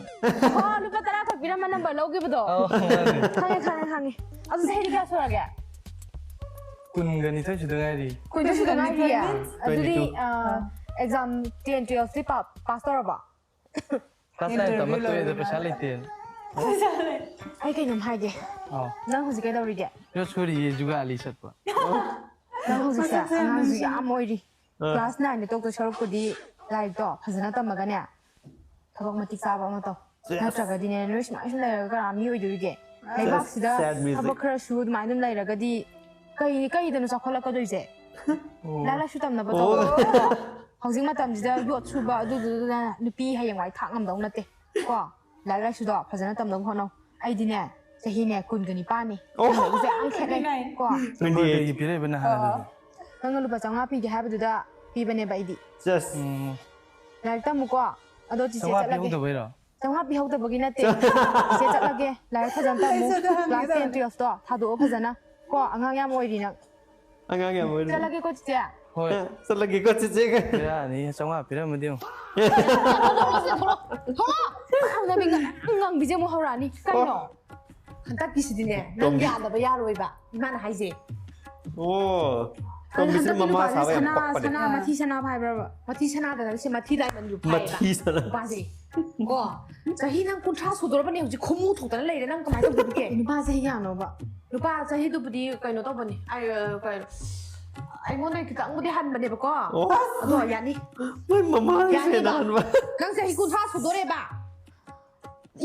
ꯑꯣ, ꯂꯨꯄꯥ ꯇꯔꯥ ꯈꯛ ꯄꯤꯔꯝꯃ ꯅꯝꯕꯔ ꯂꯧꯈꯤꯕꯗꯣ꯫ ꯑꯧ, ꯃꯥꯅꯦ꯫ ꯈꯪꯉꯦ, ꯈꯪꯉꯦ, ꯈꯪꯉꯦ꯫ ꯑꯗꯨ ꯆꯍꯤꯗꯤ ꯀꯌꯥ ꯁꯨꯔꯒꯦ? ꯀꯨꯟꯒ ꯅꯤꯊꯣꯏ ꯁꯨꯗ ꯉꯥꯏꯔꯤ꯫ ꯀꯨꯟꯗ ꯁꯨꯗ ꯉꯥꯏꯔꯤꯌꯦ꯫ ꯑꯗꯨꯗꯤ Twenty-two. Exam ten twelfth pass ꯇꯧꯔꯕꯣ? ꯀ꯭ꯂꯥꯁ ꯅꯥꯏꯟ ꯇꯝꯃꯛꯇꯣꯏꯗ ꯄꯩꯁꯥ ꯂꯩꯇꯦ꯫ ꯑꯩ ꯀꯩꯅꯣꯝ ꯍꯥꯏꯒꯦ꯫ ꯑꯧ꯫ ꯅꯪ ꯍꯧꯖꯤꯛ ꯀꯩꯗꯧꯔꯤꯒꯦ? ꯌꯣꯠ ꯁꯨꯔꯤꯌꯦ, ꯖꯨꯒꯥꯂꯤ ꯆꯠꯄ꯫ ꯅꯪ ꯍꯧꯖꯤꯛꯁꯦ ꯑꯉꯥꯡꯁꯨ ꯌꯥꯝ ꯑꯣꯏꯔꯤ꯫ ꯑꯥ. ꯀ꯭ꯂꯥꯁ ꯅꯥꯏꯟꯗ ꯇꯣꯛꯇꯣꯏ ꯁꯔꯨꯛꯄꯨꯗꯤ ꯂꯥꯏꯔꯤꯛꯇꯣ ꯐꯖꯅ ꯇꯝꯃꯒꯅꯦ, ꯊꯕꯛ ꯃꯇꯤꯛ ꯆꯥꯕ ꯑꯃ ꯇꯧ꯫ Yes. ꯅꯠꯇ꯭ꯔꯒꯗꯤꯅꯦ, ꯅꯣꯏ ꯁꯨꯃꯥꯏꯅ ꯁꯨꯝ ꯂꯩꯔꯒ ꯀꯅꯥ ꯃꯤ ꯑꯣꯏꯗꯣꯔꯤꯒꯦ? ꯂꯩꯕꯥꯛꯁꯤꯗ Sad music. ꯊꯕꯛ ꯈꯔ ꯁꯨ ꯑꯗꯨꯃꯥꯏꯅ ꯑꯗꯨꯝ ꯂꯩꯔꯒꯗꯤ ꯀꯩ, ꯀꯩꯗꯅꯣ ꯆꯥꯎꯈꯠꯂꯛꯀꯗꯣꯏꯁꯦ? ꯂꯥꯏꯔꯤꯛ ꯂꯥꯏꯁꯨ ꯇꯝꯅꯕ ꯑꯣ. ꯇꯧ꯫ ꯍꯧꯖꯤꯛ ꯃꯇꯝꯁꯤꯗ ꯌꯣꯠ ꯁꯨꯕ ꯑꯗꯨꯗꯨꯗ ꯅꯨꯄꯤ ꯍꯌꯦꯡꯋꯥꯏ ꯊꯥꯛ ꯉꯝꯗꯧ ꯅꯠꯇꯦ ꯀꯣ꯫ ꯂꯥꯏꯔꯤꯛ ꯂꯥꯏꯁꯨꯗꯣ ꯐꯖꯅ ꯇꯝꯅꯕ ꯍꯣꯠꯅꯧ꯫ ꯑꯩꯗꯤꯅꯦ, ꯆꯍꯤꯅꯦ ꯀꯨꯟꯒ ꯅꯤꯄꯥꯟꯅꯤ꯫ ꯑꯣ. ꯅꯪꯒ ꯑꯩꯒꯁꯦ ꯌꯥꯝ ꯈꯦꯠꯅꯩ ꯀꯣ꯫ ꯅꯝꯕꯔ ꯀꯩꯒꯤ ꯄꯤꯔꯛꯏꯕ ꯅꯍꯥꯟ ꯑꯗꯨꯗꯤ? ꯅꯪꯅ ꯂꯨꯄꯥ ꯆꯥꯝꯃꯉꯥ ꯄꯤꯒꯦ ꯍꯥꯏꯕꯗꯨꯗ ꯄꯤꯕꯅꯦꯕ ꯑꯩꯗꯤ꯫ Just. ꯎꯝ, ꯂꯥꯏꯔꯤꯛ ꯇꯝꯃꯨꯀꯣ꯫ ꯑꯗꯣ ꯆꯤꯆꯦ ꯆꯥꯝꯃꯉꯥ ꯆꯠꯂꯒꯦ꯫ ꯄꯤꯍꯧꯗꯕꯩꯔꯣ? ꯆꯥꯝꯃꯉꯥ ꯄꯤꯍꯧꯗꯕꯒꯤ ꯅꯠꯇꯦ꯫ ꯆꯤꯆꯦ ꯆꯠꯂꯒꯦ꯫ ꯂꯥꯏꯔꯤꯛ ꯐꯖꯅ ꯇꯝꯃꯨ꯫ ꯑꯩꯁꯨ ꯑꯗꯨ ꯍꯪꯒꯦ ꯀ꯭ꯂꯥꯁ ꯇꯦꯟ ꯇꯧꯔꯝꯃꯤ꯫ ꯇꯨꯌꯦꯜꯐꯇꯣ ꯊꯥꯗꯣꯛꯑꯣ ꯐꯖꯅ ꯀꯣ꯫ ꯑꯉꯥꯡ ꯌꯥꯝ ꯑꯣꯏꯔꯤ ꯅꯪ꯫ ꯑꯉꯥꯡ ꯌꯥꯝ ꯑꯣꯏꯔꯤ꯫ ꯆꯠꯂꯒꯦꯀꯣ ꯆꯤꯆꯦ꯫ ꯍꯣꯏ꯫ ꯑ, ꯆꯠꯂꯒꯦꯀꯣ ꯆꯤꯆꯦꯒ꯫ ꯕꯦꯔꯥꯅꯤ, ꯆꯥꯝꯃꯉꯥ ꯄꯤꯔꯝꯃꯗꯤ ꯑꯃꯨꯛ꯫ ꯊꯣꯛꯂꯛꯑꯣ꯫ ꯊꯣꯛꯂꯛꯑꯣ꯫ ꯅꯕꯤꯒ ꯉꯥꯡꯕꯤꯁꯦ ꯑꯃꯨꯛ ꯍꯧꯔꯛꯑꯅꯤ꯫ ꯀꯩꯅꯣ? ꯍꯟꯗꯛꯀꯤꯁꯤꯗꯤꯅꯦ, ꯅꯪ ꯌꯥꯗꯕ ꯌꯥꯔꯣꯏꯕ, ꯏꯃꯥꯅ ꯍꯥꯏꯁꯦ꯫ ꯑꯣ. ꯑꯗꯣ ꯇꯣꯝꯕꯤꯁꯤꯅ ꯍꯟꯗꯛꯀꯤ ꯃꯃꯥ ꯅꯨꯄꯥꯁꯦ ꯁꯥꯕ ꯌꯥꯝ ꯁꯅꯥ, ꯄꯛꯄꯅꯦ꯫ ꯁꯅꯥ, ꯃꯊꯤ ꯁꯅꯥ ꯍꯥꯏꯕ꯭ꯔꯕ? ꯃꯊꯤ ꯁꯅꯥꯗꯅ ꯁꯤ ꯃꯊꯤ ꯗꯥꯏꯃꯟ ꯂꯨꯞꯄ ꯍꯥꯏꯌꯦꯕ꯫ ꯃꯊꯤ ꯁꯅꯥ꯫ ꯅꯨꯄꯥꯁꯦ꯫ ꯀꯣ, ꯆꯍꯤ ꯅꯪ ꯀꯨꯟꯊ꯭ꯔꯥ ꯁꯨꯗꯣꯔꯕꯅꯦ ꯍꯧꯖꯤꯛ, ꯈꯨꯃꯨ ꯊꯣꯛꯇꯅ ꯂꯩꯔꯦ, ꯅꯪ ꯀꯃꯥꯏꯅ ꯇꯧꯗꯣꯔꯤꯒꯦ? ꯅꯨꯄꯥ ꯆꯍꯤ ꯀꯌꯥꯅꯣꯕ? ꯅꯨꯄꯥ ꯆꯍꯤꯗꯨꯕꯨꯗꯤ ꯀꯩꯅꯣ ꯇꯧꯕꯅꯤ, ꯑꯩ, ꯑ, ꯀꯩ-, ꯑꯩꯉꯣꯟꯗꯒꯤ ꯈꯤꯇꯪꯕꯨꯗꯤ ꯍꯟꯕꯅꯦꯕꯀꯣ꯫ ꯑꯣ. ꯑꯗꯣ ꯌꯥꯅꯤ꯫ ꯃꯣꯏ ꯃꯃꯥꯒꯤ ꯌꯥꯅꯤꯕ꯫ ꯁꯦꯟꯅꯍꯟꯕ꯫ ꯅꯪ ꯆꯍꯤ ꯀꯨꯟꯊ꯭ꯔꯥ ꯁꯨꯗꯣꯔꯦꯕ꯫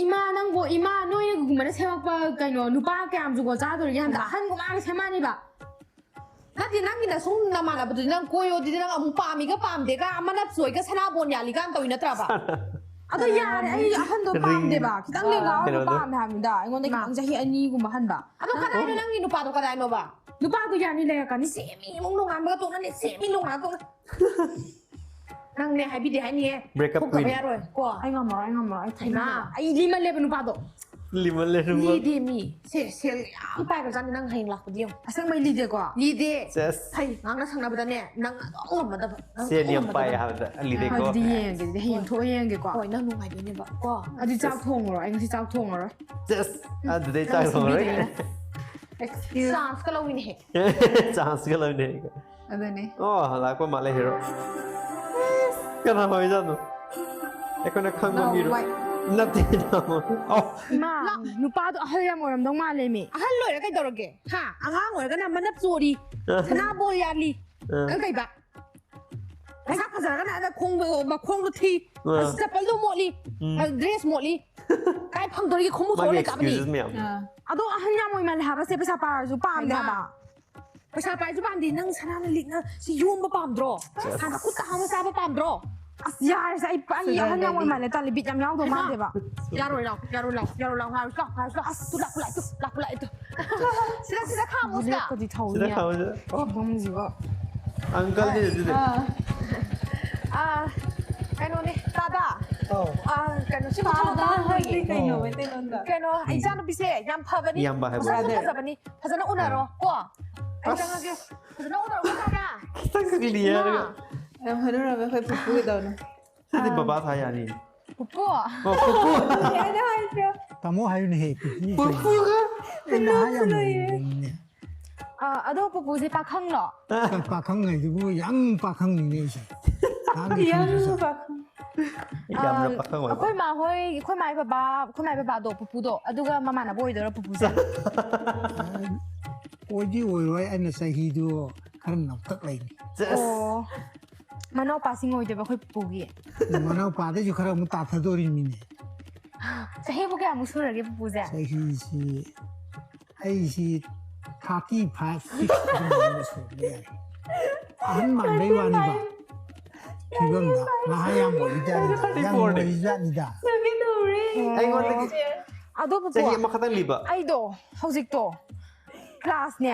ꯏꯃꯥ ꯅꯪꯕꯨ, ꯏꯃꯥ ꯅꯣꯏꯅꯒꯨꯝꯕꯅ ꯁꯦꯝꯃꯛꯄ ꯀꯩꯅꯣ, ꯅꯨꯄꯥ ꯀꯌꯥꯝ ꯖꯨꯒꯣꯠ ꯆꯥꯗꯣꯔꯤꯒꯦ? ꯍꯟꯗꯛ ꯑꯍꯟꯒꯨꯝꯕ ꯉꯥꯛꯇ ꯁꯦꯝꯃꯛꯑꯅꯤꯕ꯫ ꯅꯠꯇꯦ, ꯅꯪꯒꯤꯅ ꯁꯨꯝ ꯅꯃꯥꯟꯅꯕꯗꯨꯗꯤ ꯅꯪ ꯀꯣꯏꯌꯣ, ꯑꯗꯨꯗꯤ ꯅꯪ ꯑꯃꯨꯛ ꯄꯥꯝꯃꯤꯒ ꯄꯥꯝꯗꯦꯒ, ꯑꯃꯅ ꯆꯣꯏꯒ ꯁꯅꯥꯕꯣꯟ ꯌꯥꯜꯂꯤꯒ ꯇꯧꯏ ꯅꯠꯇ꯭ꯔꯕ? ꯑꯗꯣ ꯌꯥꯔꯦ, ꯑꯩ ꯑꯍꯟꯗꯣ ꯔꯤꯡ꯫ ꯄꯥꯝꯗꯦꯕ, ꯈꯤꯇꯪ ꯂꯦꯡꯒꯥ ꯑꯣꯏꯕ ꯀꯩꯅꯣꯗꯣ꯫ ꯄꯥꯝꯃꯦ ꯍꯥꯏꯕꯅꯤꯗ, ꯑꯩꯉꯣꯟꯗ ꯃꯥ꯫ ꯈꯤꯇꯪ ꯆꯍꯤ ꯑꯅꯤꯒꯨꯝꯕ ꯍꯟꯕ꯫ ꯑꯗꯣ ꯀꯗꯥꯏꯅꯣ ꯅꯪꯒꯤ ꯅꯨꯄꯥꯗꯣ ꯀꯗꯥꯏꯅꯣꯕ? ꯅꯨꯄꯥꯗꯣ ꯌꯥꯅꯤ ꯂꯩꯔꯛꯀꯅꯤ, ꯁꯦꯝꯃꯤ ꯏꯃꯨꯡ ꯅꯣꯡꯉꯥꯟꯕꯒ ꯇꯣꯛꯅꯅꯤ, ꯁꯦꯝꯃꯤ ꯅꯣꯡꯉꯥꯟꯕꯒ ꯇꯣꯛꯅꯅꯤ꯫ ꯅꯪꯅꯦ ꯍꯥꯏꯕꯤꯗꯦ ꯍꯥꯏꯅꯤꯌꯦ꯫ Break up ꯊꯣꯛꯇꯕ queen꯫ ꯌꯥꯔꯣꯏ ꯀꯣ꯫ ꯑꯩ ꯉꯝꯃꯔꯣꯏ, ꯑꯩ ꯉꯝꯃꯔꯣꯏ, ꯑꯩ ꯍꯩꯃꯥ, ꯊꯦꯡꯅꯔꯣꯏ꯫ ꯑꯩ ꯂꯤꯃꯜꯂꯦꯕ ꯅꯨꯄꯥꯗꯣ꯫ ꯂꯤꯃꯜꯂꯦ ꯅꯨꯄꯥ꯫ ꯂꯤꯗꯦ ꯃꯤ꯫ ꯁꯦ, ꯁꯦꯜ ꯌꯥꯝ ꯄꯥꯏꯈ꯭ꯔꯖꯥꯠꯅꯤ ꯅꯪ ꯍꯌꯦꯡ ꯂꯥꯛꯄꯗꯤ ꯌꯦꯡꯉꯨ꯫ ꯑꯁꯦꯡꯕꯩ ꯂꯤꯗꯦꯀꯣ? ꯂꯤꯗꯦ꯫ ꯁꯦꯁ꯫ ꯍꯩ, ꯉꯥꯡꯅ ꯁꯛꯅꯕꯗꯅꯦ, ꯅꯪ ꯑꯗꯨꯝ ꯉꯝꯃꯗꯕ꯫ ꯅꯪ ꯁꯦꯜ ꯑꯗꯨꯝ ꯌꯥꯝ ꯉꯝꯃꯗꯕ꯫ ꯄꯥꯏ ꯍꯥꯏꯕꯗ ꯂꯤꯗꯦꯀꯣ꯫ ꯑꯗꯨꯗꯤ ꯌꯦꯡꯉꯒꯦ, ꯑꯗꯨꯗꯤ ꯍꯌꯦꯡ ꯍꯣꯏ꯫ ꯊꯣꯛꯑ ꯌꯦꯡꯉꯒꯦꯀꯣ꯫ ꯍꯣꯏ, ꯅꯪ ꯅꯨꯡꯉꯥꯏꯗꯣꯏꯅꯦꯕ ꯀꯣ꯫ ꯑꯗꯨꯗꯤ ꯆꯥꯛ ꯁꯦꯁ꯫ ꯊꯣꯡꯉꯔꯣꯏ, ꯑꯩ ꯉꯁꯤ ꯆꯥꯛ ꯊꯣꯡꯉꯔꯣꯏ꯫ ꯁꯦꯁ꯫ ꯑꯗꯨꯗꯩ ꯅꯪ ꯆꯥꯛ ꯊꯣꯡꯉꯔꯣꯏ꯫ ꯁꯤꯟꯕꯤꯗꯣꯏꯅꯦ꯫ ꯑꯦꯛꯁꯀ꯭ꯌꯨꯁ꯫ ꯆꯥꯟꯁꯀ ꯂꯧꯋꯤꯅꯦꯍꯦ꯫ ꯆꯥꯟꯁꯀ ꯂꯧꯅꯦ꯫ ꯑꯗꯨꯅꯦ꯫ ꯑꯣ, ꯂꯥꯛꯄ ꯃꯥꯜꯂꯦ ꯍꯦꯔꯣ꯫ ꯀꯅꯥ ꯑꯣꯏꯖꯥꯠꯅꯣ? ꯑꯩꯈꯣꯏꯅ ꯈꯪꯕ ꯅꯥꯎ ꯃꯤꯔꯣ? ꯃꯥꯏ-, ꯅꯠꯇꯦ, ꯅꯥꯎ꯫ ꯑꯣ꯫ ꯏꯃꯥ, ꯂꯥꯛ-, ꯅꯨꯄꯥꯗꯣ ꯑꯍꯜ ꯌꯥꯝ ꯑꯣꯏꯔꯝꯗꯧ ꯃꯥꯜꯂꯦ ꯃꯤ꯫ ꯑꯍꯜ ꯑꯣꯏꯔ ꯀꯩꯗꯧꯔꯒꯦ? ꯍꯥ? ꯑꯉꯥꯡ ꯑꯣꯏꯔꯒꯅ ꯃꯅꯞ ꯆꯣꯔꯤ, ꯑ꯫ ꯁꯅꯥꯕꯣ ꯌꯥꯜꯂꯤ꯫ ꯑ꯫ ꯅꯪ ꯀꯩꯕ? ꯃꯁꯛ ꯐꯖꯔꯒꯅ ꯑꯗ ꯈꯣꯡꯗꯣ, ꯃꯈꯣꯡꯗꯣ ꯊꯤ, ꯑ꯫ ꯆꯄꯜꯗꯣ ꯃꯣꯠꯂꯤ, ꯎꯝ꯫ ꯑ, ꯗ꯭ꯔꯦꯁ ꯃꯣꯠꯂꯤ꯫ ꯀꯥꯏ ꯐꯪꯗꯣꯔꯤꯒꯦ? ꯈꯣꯡꯃꯨ ꯊꯣꯛꯑ ꯃꯥꯒꯤ ꯂꯩ ꯇꯥꯕꯅꯤ꯫ ꯑꯦꯛꯁꯀ꯭ꯌꯨꯖꯦꯁ ꯃꯌꯥꯝ꯫ ꯑ꯫ ꯑꯗꯣ ꯑꯍꯜ ꯌꯥꯝ ꯑꯣꯏꯃꯜꯂꯦ ꯍꯥꯏꯕ, ꯁꯦ ꯄꯩꯁꯥ ꯄꯥꯔꯁꯨ ꯄꯥꯝꯗꯦ ꯍꯩꯃꯥ꯫ ꯍꯥꯏꯕ꯫ ꯄꯩꯁꯥ ꯄꯥꯏꯁꯨ ꯄꯥꯝꯗꯦ, ꯅꯪ ꯁꯅꯥꯅ ꯂꯤꯛꯅ ꯁꯤ ꯌꯣꯝꯕ ꯄꯥꯝꯗ꯭ꯔꯣ? ꯁꯦꯁ꯫ ꯁꯥꯅ ꯈꯨꯠꯇ ꯍꯥꯝꯃ ꯆꯥꯕ ꯄꯥꯝꯗ꯭ꯔꯣ? ꯑꯁ, ꯌꯥꯔꯦꯁꯦ, ꯑꯩ, ꯑꯩ ꯑꯍꯟ ꯌꯥꯝ ꯑꯣꯏ ꯃꯥꯜꯂꯦ, ꯇꯜꯂꯦ, ꯕꯤꯠ ꯌꯥꯝ ꯌꯥꯎꯗꯧ ꯍꯩꯃꯥ꯫ ꯃꯥꯟꯗꯦꯕ꯫ ꯌꯥꯔꯣꯏ, ꯂꯥꯎ, ꯌꯥꯔꯣꯏ, ꯂꯥꯎ, ꯌꯥꯔꯣꯏ, ꯂꯥꯎ, ꯍꯥꯏꯔꯨꯁꯤ, ꯂꯥꯎ, ꯍꯥꯏꯔꯨꯁꯤ, ꯂꯥꯎ, ꯑꯁ, ꯇꯨ ꯂꯥꯛ, ꯄꯨ ꯂꯥꯛ, ꯇꯨ ꯂꯥꯛ, ꯄꯨ ꯂꯥꯛ, ꯇꯨ꯫ ꯁꯤꯗ, ꯁꯤꯗ ꯈꯥꯝꯃꯣ, ꯁꯤꯗ꯫ ꯕꯨꯂꯦꯠꯀꯗꯤ ꯊꯧꯅꯤ꯫ ꯁꯤꯗ ꯈꯥꯝꯃꯣ, ꯁꯤꯗ꯫ ꯑꯣ꯫ ꯐꯤꯕꯝꯁꯤꯒ꯫ ꯑꯪꯀꯜꯅꯤ ꯑꯗꯨꯗꯤ꯫ ꯑꯥ꯫ ꯑꯥ, ꯀꯩꯅꯣꯅꯦ, ꯇꯥꯗꯥ꯫ ꯑꯧ꯫ ꯑꯥ, ꯀꯩꯅꯣ, ꯁꯤ ꯃꯊꯪ ꯇꯥꯗꯥ ꯃꯊꯪ ꯍꯥꯏꯗꯤ ꯂꯣꯏꯌꯦ꯫ ꯀꯩꯅꯣ, ꯑꯧ꯫ ꯃꯩꯇꯩꯂꯣꯟꯗ? ꯀꯩꯅꯣ, ꯎꯝ꯫ ꯏꯆꯥꯅꯨꯄꯤꯁꯦ ꯌꯥꯝ ꯐꯕꯅꯤ, ꯌꯥꯝꯕ ꯍꯥꯏꯕ꯫ ꯃꯁꯛꯁꯨ ꯕ꯭ꯔꯥꯗꯔ꯫ ꯐꯖꯕꯅꯤ, ꯐꯖꯅ ꯎꯅꯔꯣ, ꯀꯣ꯫ ꯑꯩ ꯑꯁ꯫ ꯆꯪꯉꯒꯦ, ꯐꯖꯅ ꯎꯅꯔꯣ, ꯇꯥꯗꯥ꯫ ꯈꯤꯇꯪ ꯈꯛ ꯂꯤꯌꯦ ꯍꯥꯏꯔꯒ꯫ ꯏꯃꯥ꯫ ꯌꯥꯝ ꯍꯔꯥꯎꯔꯝꯃꯦ, ꯑꯩꯈꯣꯏ ꯄꯨꯄꯨꯒꯤꯗꯧꯅ꯫ ꯁꯤꯗꯤ ꯑꯥ꯫ ꯕꯕꯥ ꯊꯥ ꯌꯥꯅꯤ꯫ ꯄꯨꯄꯨ꯫ ꯑꯣ, ꯄꯨꯄꯨ꯫ ꯑꯩꯅ ꯍꯥꯏꯁꯦ꯫ ꯇꯥꯃꯣ ꯍꯥꯏꯌꯨꯅꯦꯍꯦ, ꯄꯨꯄꯨ ꯀꯩꯅꯣ꯫ ꯄꯨꯄꯨꯒ꯫ ꯑꯩ ꯅꯍꯥ ꯌꯥꯝ ꯂꯣꯏꯔꯦ꯫ ꯑꯣꯏꯔꯤꯕꯅꯤꯅꯦ꯫ ꯑꯥ, ꯑꯗꯣ ꯄꯨꯄꯨꯁꯦ ꯄꯥꯈꯪꯂꯣ? ꯀ-, ꯄꯥꯈꯪ ꯍꯥꯏꯗꯨꯕꯨ ꯌꯪ ꯄꯥꯈꯪꯅꯤꯅꯦ ꯑꯩꯁꯦ꯫ ꯑꯉꯥꯡꯒꯤ ꯌꯪ ꯈꯟꯗ꯭ꯔꯁꯨ꯫ ꯄꯥꯈꯪ꯫ ꯌꯥꯝꯅ ꯑꯥ, ꯄꯥꯈꯪ ꯑꯣꯏꯕ꯫ ꯑꯩꯈꯣꯏ ꯃꯥ ꯍꯣꯏ, ꯑꯩꯈꯣꯏ ꯃꯥꯏ ꯕꯕꯥ, ꯑꯩꯈꯣꯏ ꯃꯥꯏ ꯕꯕꯥꯗꯣ, ꯄꯨꯄꯨꯗꯣ, ꯑꯗꯨꯒ ꯃꯃꯥꯟꯅꯕ ꯑꯣꯏꯗꯣꯏꯔꯣ ꯄꯨꯄꯨꯁꯦ? ꯑꯣꯏꯗꯤ ꯑꯣꯏꯔꯣꯏ, ꯑꯩꯅ ꯆꯍꯤꯗꯨ ꯈꯔ ꯅꯧꯇꯛ ꯂꯩꯅꯤ꯫ ꯁꯦꯁ꯫ ꯑꯣ, ꯃꯅꯥꯎꯄꯥꯁꯤꯡ ꯑꯣꯏꯗꯣꯏꯕ ꯑꯩꯈꯣꯏ ꯄꯨꯄꯨꯒꯤ꯫ ꯃꯅꯥꯎꯄꯥꯗꯩꯁꯨ ꯈꯔ ꯑꯃꯨꯛ ꯇꯥꯊꯗꯣꯔꯤꯃꯤꯅꯦ꯫ ꯆꯍꯤꯕꯨ ꯀꯌꯥꯃꯨꯛ ꯁꯨꯔꯒꯦ ꯄꯨꯄꯨꯁꯦ? ꯆꯍꯤꯁꯤ, ꯑꯩꯁꯤ ꯊꯥꯔꯇꯤ ꯐꯥꯏꯚ ꯁꯤꯛꯁ ꯑꯗꯨꯃꯥꯏꯅ ꯁꯨꯕ ꯌꯥꯏ꯫ ꯑꯍꯟ ꯃꯥꯟꯕꯩ ꯋꯥꯅꯤꯕ꯫ ꯐꯤꯕꯝꯗ ꯅꯍꯥ ꯌꯥꯝ ꯑꯣꯏꯔꯤꯖꯥꯠꯅꯤꯗ, ꯌꯥꯝ ꯑꯣꯏꯔꯤꯖꯥꯠꯅꯤꯗ꯫ ꯑꯩꯉꯣꯟꯗꯒꯤ ꯑꯗꯨꯕꯨꯀꯣ ꯆꯍꯤ ꯑꯃꯈꯛꯇꯪ ꯂꯤꯕ꯫ ꯑꯩꯗꯣ ꯍꯧꯖꯤꯛꯇꯣ ꯀ꯭ꯂꯥꯁꯅꯦ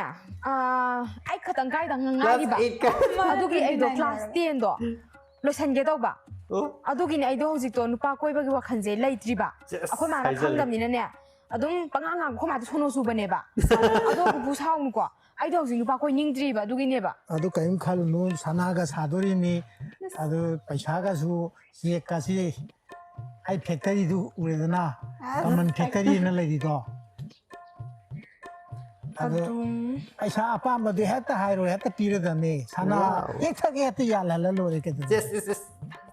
ꯑꯩ ꯈꯛꯇꯪ ꯀꯥꯏꯗ ꯀ꯭ꯂꯥꯁ ꯉꯥꯏꯔꯤꯕ ꯑꯩꯠꯀ ꯑꯗꯨꯒꯤ ꯑꯩꯗꯣ ꯀ꯭ꯂꯥꯁ ꯇꯦꯟꯗꯣ ꯂꯣꯏꯁꯟꯒꯦ ꯇꯧꯕ꯫ ꯑꯣ ꯑꯗꯨꯒꯤꯅꯦ ꯑꯩꯗꯣ ꯍꯧꯖꯤꯛꯇꯣ ꯅꯨꯄꯥ ꯀꯣꯏꯕꯒꯤ ꯋꯥꯈꯜꯁꯦ ꯂꯩꯇ꯭ꯔꯤꯕ꯫ ꯁꯦꯁ, ꯑꯩꯈꯣꯏ ꯃꯥꯅ ꯍꯥꯏꯖꯜꯂꯦ꯫ ꯈꯪꯗꯕꯅꯤꯅꯅꯦ ꯑꯗꯨꯝ ꯄꯉꯥꯡ ꯉꯥꯡ ꯑꯩꯈꯣꯏ ꯃꯥꯗꯤ ꯁꯣꯅꯣ ꯆꯨꯕꯅꯦꯕ꯫ ꯑꯗꯣ ꯄꯨꯄꯨ ꯁꯥꯎꯅꯨꯀꯣ꯫ ꯑꯩꯗꯣ ꯍꯧꯖꯤꯛ ꯅꯨꯄꯥ ꯀꯣꯏꯅꯤꯡꯗ꯭ꯔꯤꯕ ꯑꯗꯨꯒꯤꯅꯦꯕ꯫ ꯑꯗꯨ ꯀꯔꯤꯝ ꯈꯜꯂꯨꯅꯨ, ꯁꯅꯥꯒ ꯁꯥꯗꯣꯔꯤꯅꯤ꯫ ꯑꯗꯨ ꯄꯩꯁꯥꯒꯁꯨ ꯆꯦꯛꯀꯁꯤ ꯑꯩ ꯐꯦꯛꯇꯔꯤꯗꯨ ꯎꯔꯦꯗꯅ, ꯀꯃꯟ ꯐꯦꯛꯇꯔꯤꯅ ꯂꯩꯔꯤꯗꯣ꯫ ꯑꯗꯨ ꯑꯗꯨꯝ ꯄꯩꯁꯥ ꯑꯄꯥꯝꯕꯗꯤ ꯍꯦꯛꯇ ꯍꯥꯏꯔꯣ, ꯍꯦꯛꯇ ꯄꯤꯔꯗꯝꯅꯤ꯫ ꯁꯅꯥ Wow. ꯌꯦꯛꯊꯒꯦ ꯍꯦꯛꯇ ꯌꯥꯜꯍꯜꯂ ꯂꯣꯏꯔꯦ ꯀꯩꯗꯧꯔꯒꯦ? ꯆꯦꯁ ꯏꯁ ꯏꯁ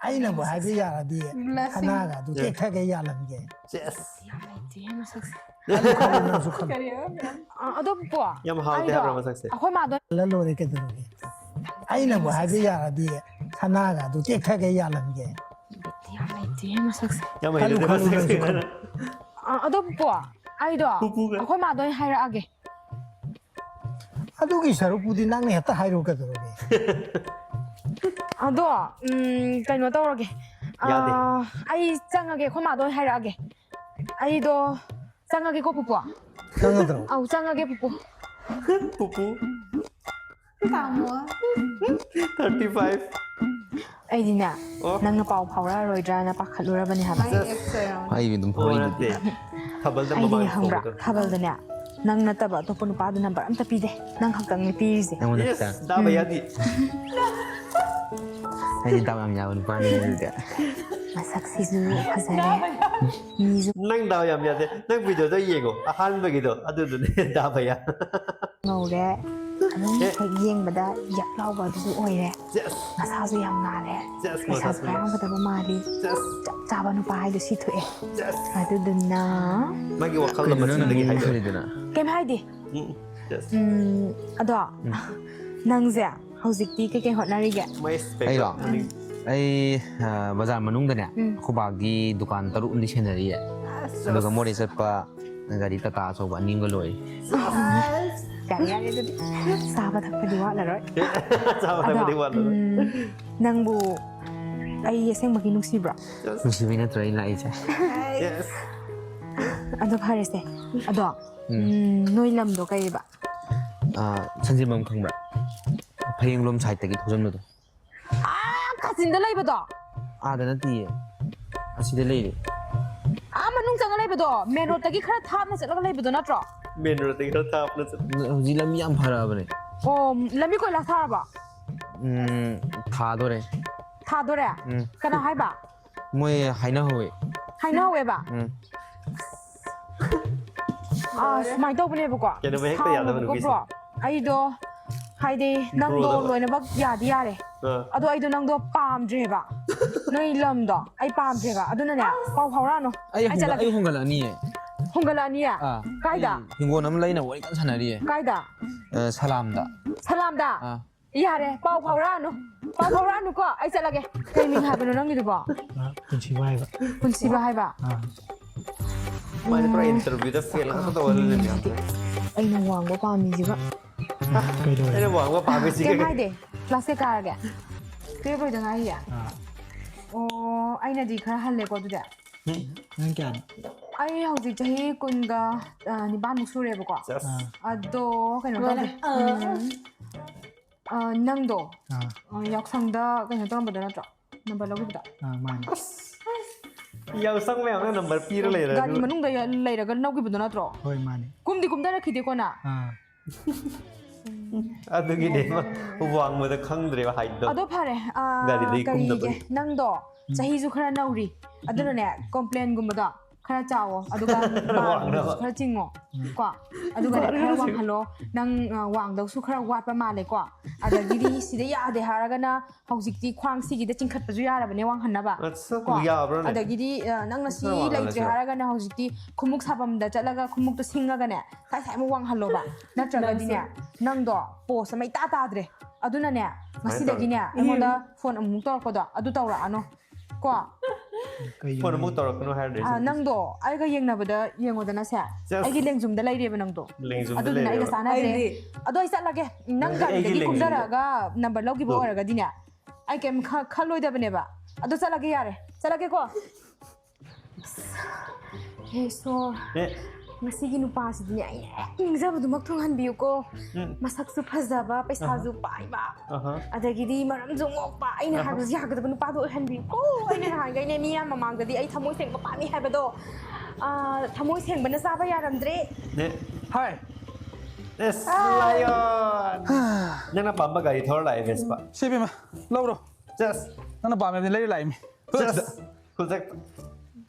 ꯑꯩꯅꯕꯨ ꯍꯥꯏꯕ ꯌꯥꯔꯗꯤ Blessing. ꯁꯅꯥꯒ ꯑꯗꯨ ꯇꯦꯛꯊꯒꯦ ꯌꯥꯜꯍꯟꯒꯦ꯫ ꯆꯦꯁ ꯌꯥꯝ ꯂꯩꯇꯦ ꯃꯁꯛꯁꯦ꯫ ꯑꯗꯨ ꯈꯜꯂꯨ, ꯅꯪꯁꯨ ꯈꯜꯂꯨ꯫ ꯀꯔꯤ ꯑꯣꯏꯕ? ꯑ, ꯑꯗꯣ ꯄꯨꯄꯨ ꯌꯥꯝ ꯍꯥꯎꯇꯦ ꯑꯩꯗꯣ ꯍꯥꯏꯕ꯭ꯔꯣ ꯃꯁꯛꯁꯦ? ꯑꯩꯈꯣꯏ ꯃꯥꯗꯣ ꯌꯥꯜꯍꯜꯂ ꯂꯣꯏꯔꯦ ꯀꯩꯗꯧꯔꯒꯦ? ꯑꯩꯅꯕꯨ ꯍꯥꯏꯕ ꯌꯥꯔꯗꯤ ꯁꯅꯥꯒ ꯑꯗꯨ ꯇꯦꯛꯊꯒꯦ ꯌꯥꯜꯍꯟꯒꯦ꯫ ꯌꯥꯝ ꯂꯩꯇꯦ ꯃꯁꯛꯁꯦ꯫ ꯌꯥꯝ ꯈꯜꯂꯨ, ꯍꯩꯅꯗꯦ ꯈꯜꯂꯨ, ꯅꯪꯁꯨ ꯃꯁꯛꯁꯦ꯫ ꯈꯜꯂꯨ꯫ ꯑ, ꯑꯗꯣ ꯄꯨꯄꯨ ꯑꯩꯗꯣ ꯄꯨꯄꯨꯒ꯫ ꯑꯩꯈꯣꯏ ꯃꯥꯗ ꯑꯣꯏꯅ ꯍꯥꯏꯔꯛꯑꯒꯦ꯫ ꯑꯗꯨꯒꯤ ꯁꯔꯨꯛꯄꯨꯗꯤ ꯅꯪꯅ ꯍꯦꯛꯇ ꯍꯥꯏꯔꯣ ꯀꯩꯗꯧꯔꯒꯦ? ꯑꯗꯣ ꯎꯝ, ꯀꯩꯅꯣ ꯇꯧꯔꯒꯦ꯫ ꯑ, ꯌꯥꯗꯦ꯫ ꯑꯩ ꯆꯪꯉꯒꯦ, ꯑꯩꯈꯣꯏ ꯃꯥꯗ ꯑꯣꯏꯅ ꯍꯥꯏꯔꯛꯑꯒꯦ꯫ ꯑꯩꯗꯣ ꯆꯪꯉꯒꯦꯀꯣ ꯄꯨꯄꯨ꯫ ꯈꯪꯒꯗ꯭ꯔꯣ? ꯑꯧ, ꯆꯪꯉꯒꯦ ꯄꯨꯄꯨ꯫ ꯄꯨꯄꯨ ꯇꯥꯃꯣ꯫ Thirty five. ꯑꯩꯗꯤꯅꯦ ꯑꯣ꯫ ꯅꯪꯅ ꯄꯥꯎ ꯐꯥꯎꯔꯛꯑꯔꯣꯏꯗ꯭ꯔꯥꯅ ꯄꯥꯈꯠꯂꯨꯔꯕꯅꯦ ꯍꯥꯏꯕ꯫ ꯑꯩ ꯑꯦꯛꯁ ꯑꯣꯏꯔꯝꯃꯅꯤ꯫ ꯑꯩ ꯑꯗꯨꯝ ꯑꯣ ꯍꯣꯏ ꯅꯠꯇꯦ꯫ ꯊꯥꯕꯜꯗ ꯑꯩꯗꯤꯅꯦ ꯃꯃꯥꯡ ꯈꯪꯕ꯭ꯔꯥ? ꯐꯣꯡꯕꯗꯣ꯫ ꯊꯥꯕꯜꯗꯅꯦ ꯅꯪ ꯅꯠꯇꯕ ꯑꯇꯣꯞꯄ ꯅꯨꯄꯥꯗꯨ ꯅꯝꯕꯔ ꯑꯝꯇ ꯄꯤꯗꯦ꯫ ꯅꯪ ꯈꯛꯇꯪꯅꯦ ꯄꯤꯔꯤꯁꯦ꯫ ꯑꯩꯉꯣꯟꯗ ꯌꯦꯁ ꯈꯤꯇꯪ ꯗꯥꯕ ꯌꯥꯗꯤ꯫ ꯑꯩꯗꯤ ꯗꯥꯎ ꯌꯥꯝ ꯌꯥꯕ ꯅꯨꯄꯥꯅꯤ ꯑꯗꯨꯗꯤ꯫ ꯃꯁꯛꯁꯤꯁꯨ ꯐꯖꯔꯦ꯫ ꯃꯤꯁꯨ ꯅꯪ ꯗꯥꯎ ꯌꯥꯝ ꯌꯥꯗꯦ꯫ ꯅꯪ ꯚꯤꯗꯤꯑꯣꯗꯣ ꯌꯦꯡꯉꯣ, ꯑꯍꯥꯟꯕꯒꯤꯗꯣ ꯑꯗꯨꯗꯨꯅꯦ ꯗꯥꯕ ꯌꯥ꯫ ꯉꯧꯔꯦ꯫ ꯑꯗꯨꯝ ꯑꯦ꯫ ꯍꯦꯛ ꯌꯦꯡꯕꯗ ꯌꯥꯛ ꯂꯥꯎꯕ ꯑꯗꯨꯁꯨ ꯑꯣꯏꯔꯦ꯫ ꯆꯦꯁ ꯃꯁꯥꯁꯨ ꯌꯥꯝ ꯅꯥꯜꯂꯦ꯫ ꯆꯦꯁ ꯄꯩꯁꯥꯁꯨ ꯃꯁꯥꯁꯨ ꯌꯥꯝ ꯄꯥꯏꯔꯝꯒꯗꯕ ꯃꯥꯜꯂꯤ꯫ ꯆꯦꯁ ꯆꯞ ꯆꯥꯕ ꯅꯨꯄꯥ ꯍꯥꯏꯗꯣ ꯁꯤ ꯊꯣꯛꯑꯦ꯫ ꯆꯦꯁ꯫ ꯑꯗꯨꯗꯨꯅ ꯃꯥꯒꯤ ꯋꯥꯈꯜꯗ ꯀꯩꯅꯣ ꯅꯪꯅ ꯃꯆꯤꯟꯗꯒꯤ ꯃꯨꯛ ꯍꯥꯏꯗꯣ꯫ ꯈꯜꯂꯤꯗꯨꯅ? ꯀꯩꯝ ꯍꯥꯏꯗꯦ꯫ ꯎꯝ, ꯆꯦꯁ꯫ ꯎꯝ, ꯑꯗꯣ ꯅꯪꯁꯦ ꯍꯧꯖꯤꯛꯇꯤ ꯀꯩꯀꯩ ꯍꯣꯠꯅꯔꯤꯒꯦ? ꯃꯩ ꯏꯁꯄꯦꯛꯇꯣ ꯑꯩꯔꯣ? ꯃꯅꯤꯡ꯫ ꯑꯩ ꯑ, ꯕꯖꯥꯔ ꯃꯅꯨꯡꯗꯅꯦ ꯎꯝ꯫ ꯑꯩꯈꯣꯏ ꯕꯥꯒꯤ ꯗꯨꯀꯥꯟ ꯇꯔꯨꯛ ꯑꯃꯗꯤ ꯁꯦꯟꯅꯔꯤꯌꯦ꯫ ꯑꯗꯨꯒ ꯃꯣꯔꯦ ꯆꯠꯄ ꯒꯥꯔꯤ ꯇꯥꯇꯥ ꯑꯆꯧꯕ ꯑꯅꯤ ꯑꯃꯒ ꯂꯣꯏꯔꯦ꯫ ꯌꯥꯔꯦ, ꯌꯥꯔꯦ, ꯑꯗꯨꯗꯤ ꯆꯥꯕ ꯊꯛꯄꯗꯤ ꯋꯥꯠꯂꯔꯣꯏ꯫ ꯆꯥꯕ ꯑꯗꯣ, ꯊꯛꯄꯗꯤ ꯋꯥꯠꯂꯔꯣꯏ꯫ ꯎꯝ, ꯅꯪꯕꯨ ꯑꯩ ꯑꯁꯦꯡꯕꯒꯤ ꯅꯨꯡꯁꯤꯕ꯭ꯔꯣ? ꯅꯨꯡꯁꯤꯕꯩ ꯅꯠꯇ꯭ꯔꯣ ꯑꯩ ꯂꯥꯛꯏꯁꯦ? ꯑꯗꯣ ꯐꯔꯦꯁꯦ꯫ ꯑꯗꯣ, ꯎꯝ, ꯅꯣꯏ ꯂꯝꯗꯣ ꯀꯩꯕ? ꯑꯥ, ꯁꯟꯖꯦꯟꯕꯝ ꯈꯪꯕ꯭ꯔꯥ? ꯐꯌꯦꯡꯂꯣꯝ ꯁꯥꯏꯠꯇꯒꯤ ꯊꯧꯖꯟꯕꯗꯣ꯫ ꯑꯥ, ꯀꯥꯆꯤꯟꯗ ꯂꯩꯕꯗꯣ? ꯑꯥꯗ ꯅꯠꯇꯤꯌꯦ, ꯑꯁꯤꯗ ꯂꯩꯔꯦ꯫ ꯑꯥ, ꯃꯅꯨꯡ ꯆꯪꯉ ꯂꯩꯕꯗꯣ, ꯃꯦꯟ ꯔꯣꯗꯇꯒꯤ ꯈꯔ ꯊꯥꯞꯅ ꯆꯠꯂꯒ ꯂꯩꯕꯗꯣ ꯅꯠꯇ꯭ꯔꯣ? ꯃꯦꯟ ꯔꯣꯗꯇꯒꯤ ꯈꯔ ꯊꯥꯞꯅ ꯆꯠ ꯍꯧꯖꯤꯛ ꯂꯝꯕꯤ ꯌꯥꯝ ꯐꯔꯛꯑꯕꯅꯦ꯫ ꯑꯣ, ꯂꯝꯕꯤ ꯀꯣꯏꯂꯥꯁ ꯊꯥꯔꯕꯣ? ꯎꯝ, ꯊꯥꯗꯣꯔꯦ꯫ ꯊꯥꯗꯣꯔꯦ? ꯎꯝ꯫ ꯀꯅꯥ ꯍꯥꯏꯕ? ꯃꯣꯏ ꯍꯥꯏꯅꯍꯧꯋꯦ꯫ ꯍꯥꯏꯅꯍꯧꯋꯦꯕ? ꯎꯝ꯫ ꯑꯥ, ꯁꯨꯃꯥꯏꯅ ꯇꯧꯕꯅꯦꯕꯀꯣ꯫ ꯀꯩꯅꯣ ꯍꯦꯛꯇ ꯌꯥꯗꯕ ꯁꯥꯎꯅꯨꯕꯀꯣ, ꯅꯨꯄꯤꯁꯦ꯫ ꯕ꯭ꯔꯣ꯫ ꯑꯩꯗꯣ ꯍꯥꯏꯗꯤ ꯅꯪꯗꯣ ꯕ꯭ꯔꯣꯗꯣ꯫ ꯂꯣꯏꯅꯃꯛ ꯌꯥꯗꯤ ꯌꯥꯔꯦ꯫ ꯑꯥ꯫ ꯑꯗꯣ ꯑꯩꯗꯣ ꯅꯪꯗꯣ ꯄꯥꯝꯗ꯭ꯔꯦꯕ꯫ ꯅꯣꯏ ꯂꯝꯗꯣ ꯑꯩ ꯄꯥꯝꯗ꯭ꯔꯦꯕ꯫ ꯑꯗꯨꯅꯅꯦ, ꯄꯥꯎ ꯐꯥꯎꯔꯛꯑꯅꯨ꯫ ꯑꯩ ꯑꯩ ꯍꯣꯡꯒꯠ- ꯆꯠꯂꯒꯦ꯫ ꯑꯩ ꯍꯣꯡꯒꯠꯂꯛꯑꯅꯤꯌꯦ꯫ ꯍꯣꯡꯒꯠꯂꯛꯑꯅꯤꯌꯦ? ꯑꯥ, ꯀꯥꯏꯗ? ꯑꯩ ꯍꯤꯡꯒꯣꯜ ꯑꯃ ꯂꯩꯅꯕ ꯋꯥꯔꯤ ꯀꯟꯅ ꯁꯥꯟꯅꯔꯤꯌꯦ꯫ ꯀꯥꯏꯗ? ꯑ, ꯁꯂꯥꯝꯗ꯫ ꯁꯂꯥꯝꯗ? ꯑꯥ꯫ ꯌꯥꯔꯦ, ꯄꯥꯎ ꯐꯥꯎꯔꯛꯑꯅꯨ꯫ ꯄꯥꯎ ꯐꯥꯎꯔꯛꯑꯅꯨꯀꯣ, ꯑꯩ ꯆꯠꯂꯒꯦ꯫ ꯀꯩ ꯃꯤꯡ ꯍꯥꯏꯕꯅꯣ ꯅꯪꯒꯤꯗꯨꯕꯣ? ꯄꯨꯟꯁꯤꯕ ꯍꯥꯏꯕ꯫ ꯄꯨꯟꯁꯤꯕ ꯍꯥꯏꯕ? ꯑꯥ, ꯃꯥꯏ ꯄꯨꯔꯥ ꯏꯟꯇꯔꯚꯤꯌꯨꯗ ꯐꯦꯜ ꯉꯥꯛꯇ ꯇꯧꯍꯜꯂꯦ ꯃꯌꯥꯝꯁꯦ꯫ ꯑꯩꯅ ꯋꯥꯡꯕ ꯄꯥꯝꯃꯤꯁꯤꯒ꯫ ꯀꯩꯗꯧꯔꯦ? ꯑꯩꯅ ꯋꯥꯡꯕ ꯄꯥꯝꯃꯤꯁꯤꯒ꯫ ꯀꯩꯝ ꯍꯥꯏꯗꯦ꯫ ꯀ꯭ꯂꯥꯁ ꯀꯌꯥ ꯀꯥꯔꯒꯦ? ꯇꯨꯌꯦꯜꯞ ꯂꯣꯏꯗ ꯉꯥꯏꯔꯤꯌꯦ꯫ ꯑꯥ, ꯑꯣ, ꯑꯩꯅꯗꯤ ꯈꯔ ꯍꯜꯂꯦꯀꯣ ꯑꯗꯨꯗꯤ꯫ ꯅꯪ ꯀꯌꯥꯅꯣ? ꯑꯩ ꯍꯧꯖꯤꯛ ꯆꯍꯤ ꯀꯨꯟꯒ, ꯑ, ꯅꯤꯄꯥꯟꯃꯨꯛ ꯁꯨꯔꯦꯕꯀꯣ꯫ ꯆꯁ꯫ ꯑꯥ, ꯑꯗꯣ ꯀꯩꯅꯣ ꯇꯧꯋꯦ꯫ ꯎꯝ, ꯑ, ꯅꯪꯗꯣ ꯑꯥ, ꯑ, ꯌꯥꯎꯁꯪꯗ ꯀꯩꯅꯣ ꯇꯧꯔꯝꯕꯗꯣ ꯅꯠꯇ꯭ꯔꯣ? ꯅꯝꯕꯔ ꯂꯧꯈꯤꯕꯗꯣ? ꯑꯥ, ꯃꯥꯅꯦ꯫ ꯌꯥꯎꯁꯪ ꯃꯌꯥꯝꯅ ꯅꯝꯕꯔ ꯄꯤꯔ ꯂꯩꯔꯦ ꯒꯥꯔꯤ ꯑꯗꯨ꯫ ꯃꯅꯨꯡꯗ ꯂꯩꯔꯒ ꯂꯧꯈꯤꯕꯗꯣ ꯅꯠꯇ꯭ꯔꯣ? ꯍꯣꯏ, ꯃꯥꯅꯦ꯫ ꯀꯨꯝꯗꯤ ꯀꯨꯝꯊꯔꯛꯈꯤꯗꯦꯀꯣ ꯅꯪ? ꯑꯥ, ꯑꯗꯨꯒꯤꯅꯦ ꯋꯥꯡꯕꯗ ꯈꯪꯗ꯭ꯔꯦꯕ ꯍꯥꯏꯠꯇꯣ꯫ ꯑꯗꯣ ꯐꯔꯦ, ꯑ, ꯒꯥꯔꯤꯗꯒꯤ ꯀꯔꯤꯒꯦ, ꯀꯨꯝꯗꯕꯒꯤ꯫ ꯅꯪꯗꯣ ꯆꯍꯤꯁꯨ ꯈꯔ ꯅꯧꯔꯤ, ꯑꯗꯨꯅꯅꯦ ꯀꯣꯝꯄ꯭ꯂꯦꯟꯒꯨꯝꯕꯗꯣ ꯈꯔ ꯆꯥꯎꯋꯣ, ꯑꯗꯨꯒ ꯕꯥꯔꯒꯨꯝꯕꯁꯨ ꯈꯔ ꯆꯤꯡꯉꯣ ꯀꯣ, ꯑꯗꯨꯒ ꯈꯔ ꯋꯥꯡꯍꯜꯂꯣ꯫ ꯅꯪ, ꯑ, ꯋꯥꯡꯗꯧꯁꯨ ꯈꯔ ꯋꯥꯠꯄ ꯃꯥꯜꯂꯦꯀꯣ꯫ ꯑꯗꯒꯤꯗꯤ ꯁꯤꯗ ꯌꯥꯗꯦ ꯍꯥꯏꯔꯒꯅ ꯍꯧꯖꯤꯛꯇꯤ ꯈ꯭ꯋꯥꯡ ꯁꯤꯒꯤꯗ ꯆꯤꯡꯈꯠꯄꯁꯨ ꯌꯥꯔꯕꯅꯦ ꯋꯥꯡꯍꯟꯅꯕ ꯑꯠꯁ, ꯀꯣ꯫ ꯌꯥꯕ꯭ꯔꯣꯅꯦ? ꯑꯗꯒꯤꯗꯤ, ꯑ, ꯅꯪꯅ ꯁꯤ ꯈꯔ ꯋꯥꯡꯍꯜꯂꯁꯤꯔꯣ? ꯂꯩꯇ꯭ꯔꯦ ꯍꯥꯏꯔꯒꯅ ꯍꯧꯖꯤꯛꯇꯤ ꯈꯨꯃꯨꯛ ꯁꯥꯐꯝꯗ ꯆꯠꯂꯒ ꯈꯨꯃꯨꯛꯇꯣ ꯁꯤꯡꯉꯒꯅꯦ ꯁꯥꯏ ꯁꯥꯏ ꯑꯃꯨꯛ ꯋꯥꯡꯍꯜꯂꯣꯕ꯫ ꯅꯠꯇ꯭ꯔꯒꯗꯤꯅꯦ ꯅꯪꯗꯣ ꯄꯣꯁ ꯑꯃ ꯏꯇꯥ ꯇꯥꯗ꯭ꯔꯦ꯫ ꯑꯗꯨꯅꯅꯦ ꯉꯁꯤꯗꯒꯤꯅꯦ ꯇꯧꯔꯦ? ꯑꯩꯉꯣꯟꯗ ꯐꯣꯟ ꯑꯃꯨꯛ ꯇꯧꯔꯛꯄꯗꯣ ꯑꯗꯨ ꯇꯧꯔꯛꯑꯅꯨ ꯀꯣ꯫ ꯐꯣꯟ ꯑꯃꯨꯛ ꯇꯧꯔꯛꯀꯅꯨ ꯍꯥꯏꯔꯗꯤ ꯑꯥ, ꯅꯪꯗꯣ ꯑꯩꯒ ꯌꯦꯡꯅꯕꯗ ꯌꯦꯡꯉꯣꯗꯅꯁꯦ꯫ Just ꯑꯩꯒꯤ ꯂꯦꯡꯖꯨꯝꯗ ꯂꯩꯔꯦꯕ ꯅꯪꯗꯣ꯫ ꯂꯦꯡꯖꯨꯝꯗ ꯑꯗꯨꯗꯨꯅ ꯑꯩꯒ ꯂꯩꯔꯦꯕ꯫ ꯆꯥꯟꯅꯗ꯭ꯔꯦ꯫ ꯑꯩꯗꯤ ꯑꯗꯣ ꯑꯩ ꯆꯠꯂꯒꯦ꯫ ꯅꯪ ꯅꯪꯗꯤ ꯑꯩꯒꯤ ꯒꯥꯔꯤꯗꯒꯤ ꯂꯦꯡꯖꯨꯝꯗ꯫ ꯀꯨꯝꯊꯔꯛꯑꯒ ꯅꯝꯕꯔ ꯂꯧꯈꯤꯕ ꯑꯣ꯫ ꯑꯣꯏꯔꯒꯗꯤꯅꯦ, ꯑꯩ ꯀꯩꯝ ꯈ-, ꯈꯜꯂꯣꯏꯗꯕꯅꯦꯕ꯫ ꯑꯗꯣ ꯆꯠꯂꯒꯦ ꯌꯥꯔꯦ꯫ ꯆꯠꯂꯒꯦꯀꯣ꯫ ꯍꯦ ꯁꯣꯔ꯫ ꯑꯦ꯫ ꯉꯁꯤꯒꯤ ꯅꯨꯄꯥꯁꯤꯗꯤꯅꯦ ꯑꯩꯅ ꯍꯦꯛ ꯅꯤꯡꯖꯕꯗꯨꯃꯛ ꯊꯨꯡꯍꯟꯕꯤꯌꯨꯀꯣ꯫ ꯎꯝ꯫ ꯃꯁꯛꯁꯨ ꯐꯖꯕ, ꯑꯍꯥ꯫ ꯄꯩꯁꯥꯁꯨ ꯄꯥꯏꯕ꯫ ꯑꯍꯥ꯫ ꯑꯗꯒꯤꯗꯤ ꯃꯔꯝꯁꯨ ꯃꯣꯛꯄ, ꯑꯩꯅ ꯑꯍꯥ꯫ ꯍꯥꯏꯕꯁꯨ ꯌꯥꯒꯗꯕ ꯅꯨꯄꯥꯗꯣ ꯑꯣꯏꯍꯟꯕꯤꯌꯨꯀꯣ꯫ ꯑꯩꯅ ꯅꯍꯥꯟꯈꯩꯅꯦ ꯃꯤꯌꯥꯝ ꯃꯃꯥꯡꯗꯗꯤ ꯑꯩ ꯊꯃꯣꯏ ꯁꯦꯡꯕ ꯄꯥꯝꯃꯤ ꯍꯥꯏꯕꯗꯣ, ꯑꯥ, ꯊꯃꯣꯏ ꯁꯦꯡꯕꯅ ꯆꯥꯕ ꯌꯥꯔꯝꯗ꯭ꯔꯦ꯫ ꯅꯦ꯫ ꯍꯥꯏ꯫ ꯑꯦꯁ, ꯑꯥ꯫ ꯂꯥꯏꯑꯣꯟ꯫ ꯅꯪꯅ ꯄꯥꯝꯕ ꯒꯥꯔꯤ ꯊꯧꯔ ꯂꯥꯛꯑꯦ, ꯚꯦꯁꯄꯥ꯫ ꯁꯦ ꯏꯕꯦꯝꯃ, ꯂꯧꯔꯣ꯫ ꯆꯁ꯫ ꯅꯪꯅ ꯄꯥꯝꯃꯦ ꯍꯥꯏꯕꯗꯤ ꯂꯩꯔ ꯂꯥꯛꯏꯃꯤ꯫ ꯆꯁ꯫ ꯈꯨꯜꯖꯦꯛ꯫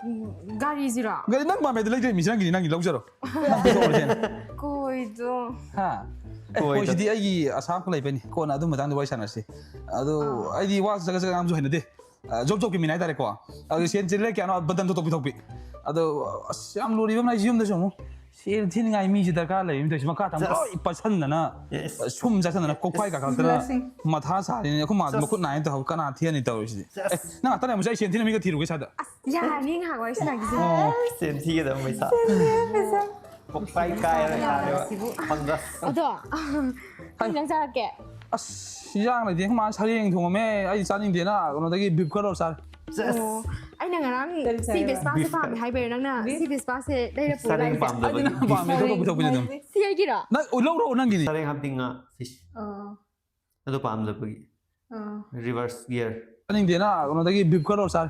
ꯎꯝ, ꯒꯥꯔꯤꯁꯤꯔꯣ? ꯒꯥꯔꯤ ꯅꯪ ꯄꯥꯝꯃꯦꯗꯤ ꯂꯩꯗꯣꯏ ꯃꯤꯁꯦ ꯅꯪꯒꯤꯗꯤ, ꯅꯪꯒꯤ ꯂꯧꯖꯔꯣ꯫ ꯅꯪ ꯄꯨꯊꯣꯛꯑꯣ ꯁꯦ꯫ ꯀꯣꯏꯗꯣ꯫ ꯍꯥ? ꯑꯦ, ꯀꯣꯏꯗꯣ꯫ ꯀꯣꯏꯁꯤꯗꯤ ꯑꯩꯒꯤ ꯑꯁꯥ ꯑꯃ ꯂꯩꯕꯅꯤ꯫ ꯀꯣꯟꯅ ꯑꯗꯨ ꯃꯇꯥꯡꯗ ꯋꯥꯔꯤ ꯁꯥꯟꯅꯔꯁꯤ꯫ ꯑꯗꯨ ꯑꯥ꯫ ꯑꯩꯗꯤ ꯋꯥ ꯆꯒꯠ ꯆꯒꯠ ꯉꯥꯡꯕꯁꯨ ꯍꯩꯅꯗꯦ꯫ ꯑ, ꯖꯣꯕ ꯖꯣꯕꯀꯤ ꯃꯤꯅ ꯍꯥꯏꯇꯥꯔꯦꯀꯣ꯫ ꯑꯗꯨ ꯁꯦꯟ ꯆꯤꯜꯂꯦ ꯀꯌꯥꯅꯣ ꯕꯇꯟ ꯊꯣꯛꯇꯣꯛ ꯄꯤꯊꯣꯛꯄꯤ꯫ ꯑꯗꯣ ꯑꯁ ꯌꯥꯝ ꯂꯨꯔꯤꯕ ꯑꯃ ꯂꯩ ꯌꯨꯝꯗꯁꯨ ꯑꯃꯨꯛ꯫ ꯁꯦꯜ ꯊꯤꯅꯤꯡꯉꯥꯏ ꯃꯤꯁꯦ ꯗꯔꯀꯥꯔ ꯂꯩꯕ ꯃꯤ ꯇꯧꯔꯤꯁꯦ ꯃꯈꯥ ꯊꯝ ꯖꯁ꯫ ꯂꯣꯏ ꯄꯠꯁꯟꯗꯅ, ꯌꯦꯁ꯫ ꯁꯨꯝ ꯆꯠꯁꯟꯗꯅ ꯀꯣꯛꯐꯥꯏ ꯀꯥꯈꯠꯂꯛꯇꯅ ꯕ꯭ꯂꯦꯁꯤꯡ꯫ ꯃꯊꯥ ꯁꯥꯔꯤꯅꯦ꯫ ꯑꯩꯈꯣꯏ ꯃꯥ ꯖꯁ꯫ ꯃꯈꯨꯠ ꯅꯥꯏꯅ ꯇꯧꯍꯧ ꯀꯅꯥ ꯊꯤꯍꯟꯅꯤ ꯇꯧꯔꯤꯁꯤꯗꯤ꯫ ꯖꯁ꯫ ꯑꯦ, ꯅꯪ ꯉꯥꯛꯇꯪ ꯂꯩꯔꯝꯃꯨꯁꯦ, ꯑꯩ ꯁꯦꯟ ꯊꯤꯅꯕ ꯃꯤꯒ ꯊꯤꯔꯨꯒꯦ ꯁ꯭ꯋꯥꯏꯗ꯫ ꯑꯁ, ꯌꯥꯔꯅꯤ ꯉꯥꯏꯍꯥꯛ ꯋꯥꯔꯤ ꯁꯥꯟꯅꯈꯤꯁꯦ꯫ ꯑꯣ꯫ ꯁꯦꯟ ꯊꯤꯒꯗꯕ ꯄꯩꯁꯥ꯫ ꯁꯦꯟ ꯊꯤꯅꯕ ꯄꯩꯁꯥ꯫ ꯀꯣꯛꯐꯥꯏ ꯀꯥꯏꯔ ꯌꯥꯔꯦꯕ꯫ ꯁꯤꯕꯨ꯫ ꯐꯪꯒꯁ꯫ ꯑꯗꯣ, ꯀꯩ ꯏꯟꯖꯥꯡ ꯆꯥꯔꯛꯀꯦ? ꯑꯁ, ꯏꯟꯖꯥꯡ ꯂꯩꯇꯦ꯫ ꯑꯩꯈꯣꯏ ꯃꯥꯅ ꯁꯔꯦꯡ ꯊꯣꯡꯉꯝꯃꯦ꯫ ꯑꯩ ꯆꯥꯅꯤꯡꯗꯦꯅ ꯀꯩꯅꯣꯗꯒꯤ ꯕꯤꯞ ꯈꯔ ꯂꯧꯔ ꯆꯥꯔꯦ꯫ ꯖꯁ꯫ ꯑꯣ, ꯑꯩꯅ ꯉꯔꯥꯡ ꯀꯔꯤ ꯁꯤ ꯆꯥꯏꯕ? ꯚꯦꯁꯄꯥꯁꯦ ꯕꯤꯞ ꯄꯥꯝꯃꯦ ꯈꯔ꯫ ꯍꯥꯏꯕꯩꯔ ꯅꯪꯅ ꯕꯤꯞ? ꯁꯤ ꯚꯦꯁꯄꯥꯁꯦ ꯂꯩꯔ ꯄꯨꯔ ꯁꯔꯦꯡ ꯂꯥꯛꯏꯁꯦ? ꯄꯥꯝꯗꯕꯒꯤ꯫ ꯑꯩꯗꯤ ꯅꯪ ꯄꯥꯝꯃꯦ, ꯊꯣꯛꯄ ꯄꯨꯊꯣꯛꯄꯤꯗꯣ ꯑꯗꯨꯝ꯫ ꯁꯤ ꯑꯩꯒꯤꯔꯣ? ꯅꯪ, ꯑꯣ, ꯂꯧꯔꯛꯑꯣ ꯅꯪꯒꯤꯅꯤ꯫ ꯁꯔꯦꯡ ꯍꯥꯞꯇꯤ ꯉꯥ, ꯐꯤꯁ꯫ ꯑꯣ꯫ ꯑꯗꯨ ꯄꯥꯝꯗꯕꯒꯤ꯫ ꯑꯥ꯫ Reverse gear. ꯆꯥꯅꯤꯡꯗꯦꯅ ꯀꯩꯅꯣꯗꯒꯤ ꯕꯤꯞ ꯈꯔ ꯂꯧꯔ ꯆꯥꯔꯦ꯫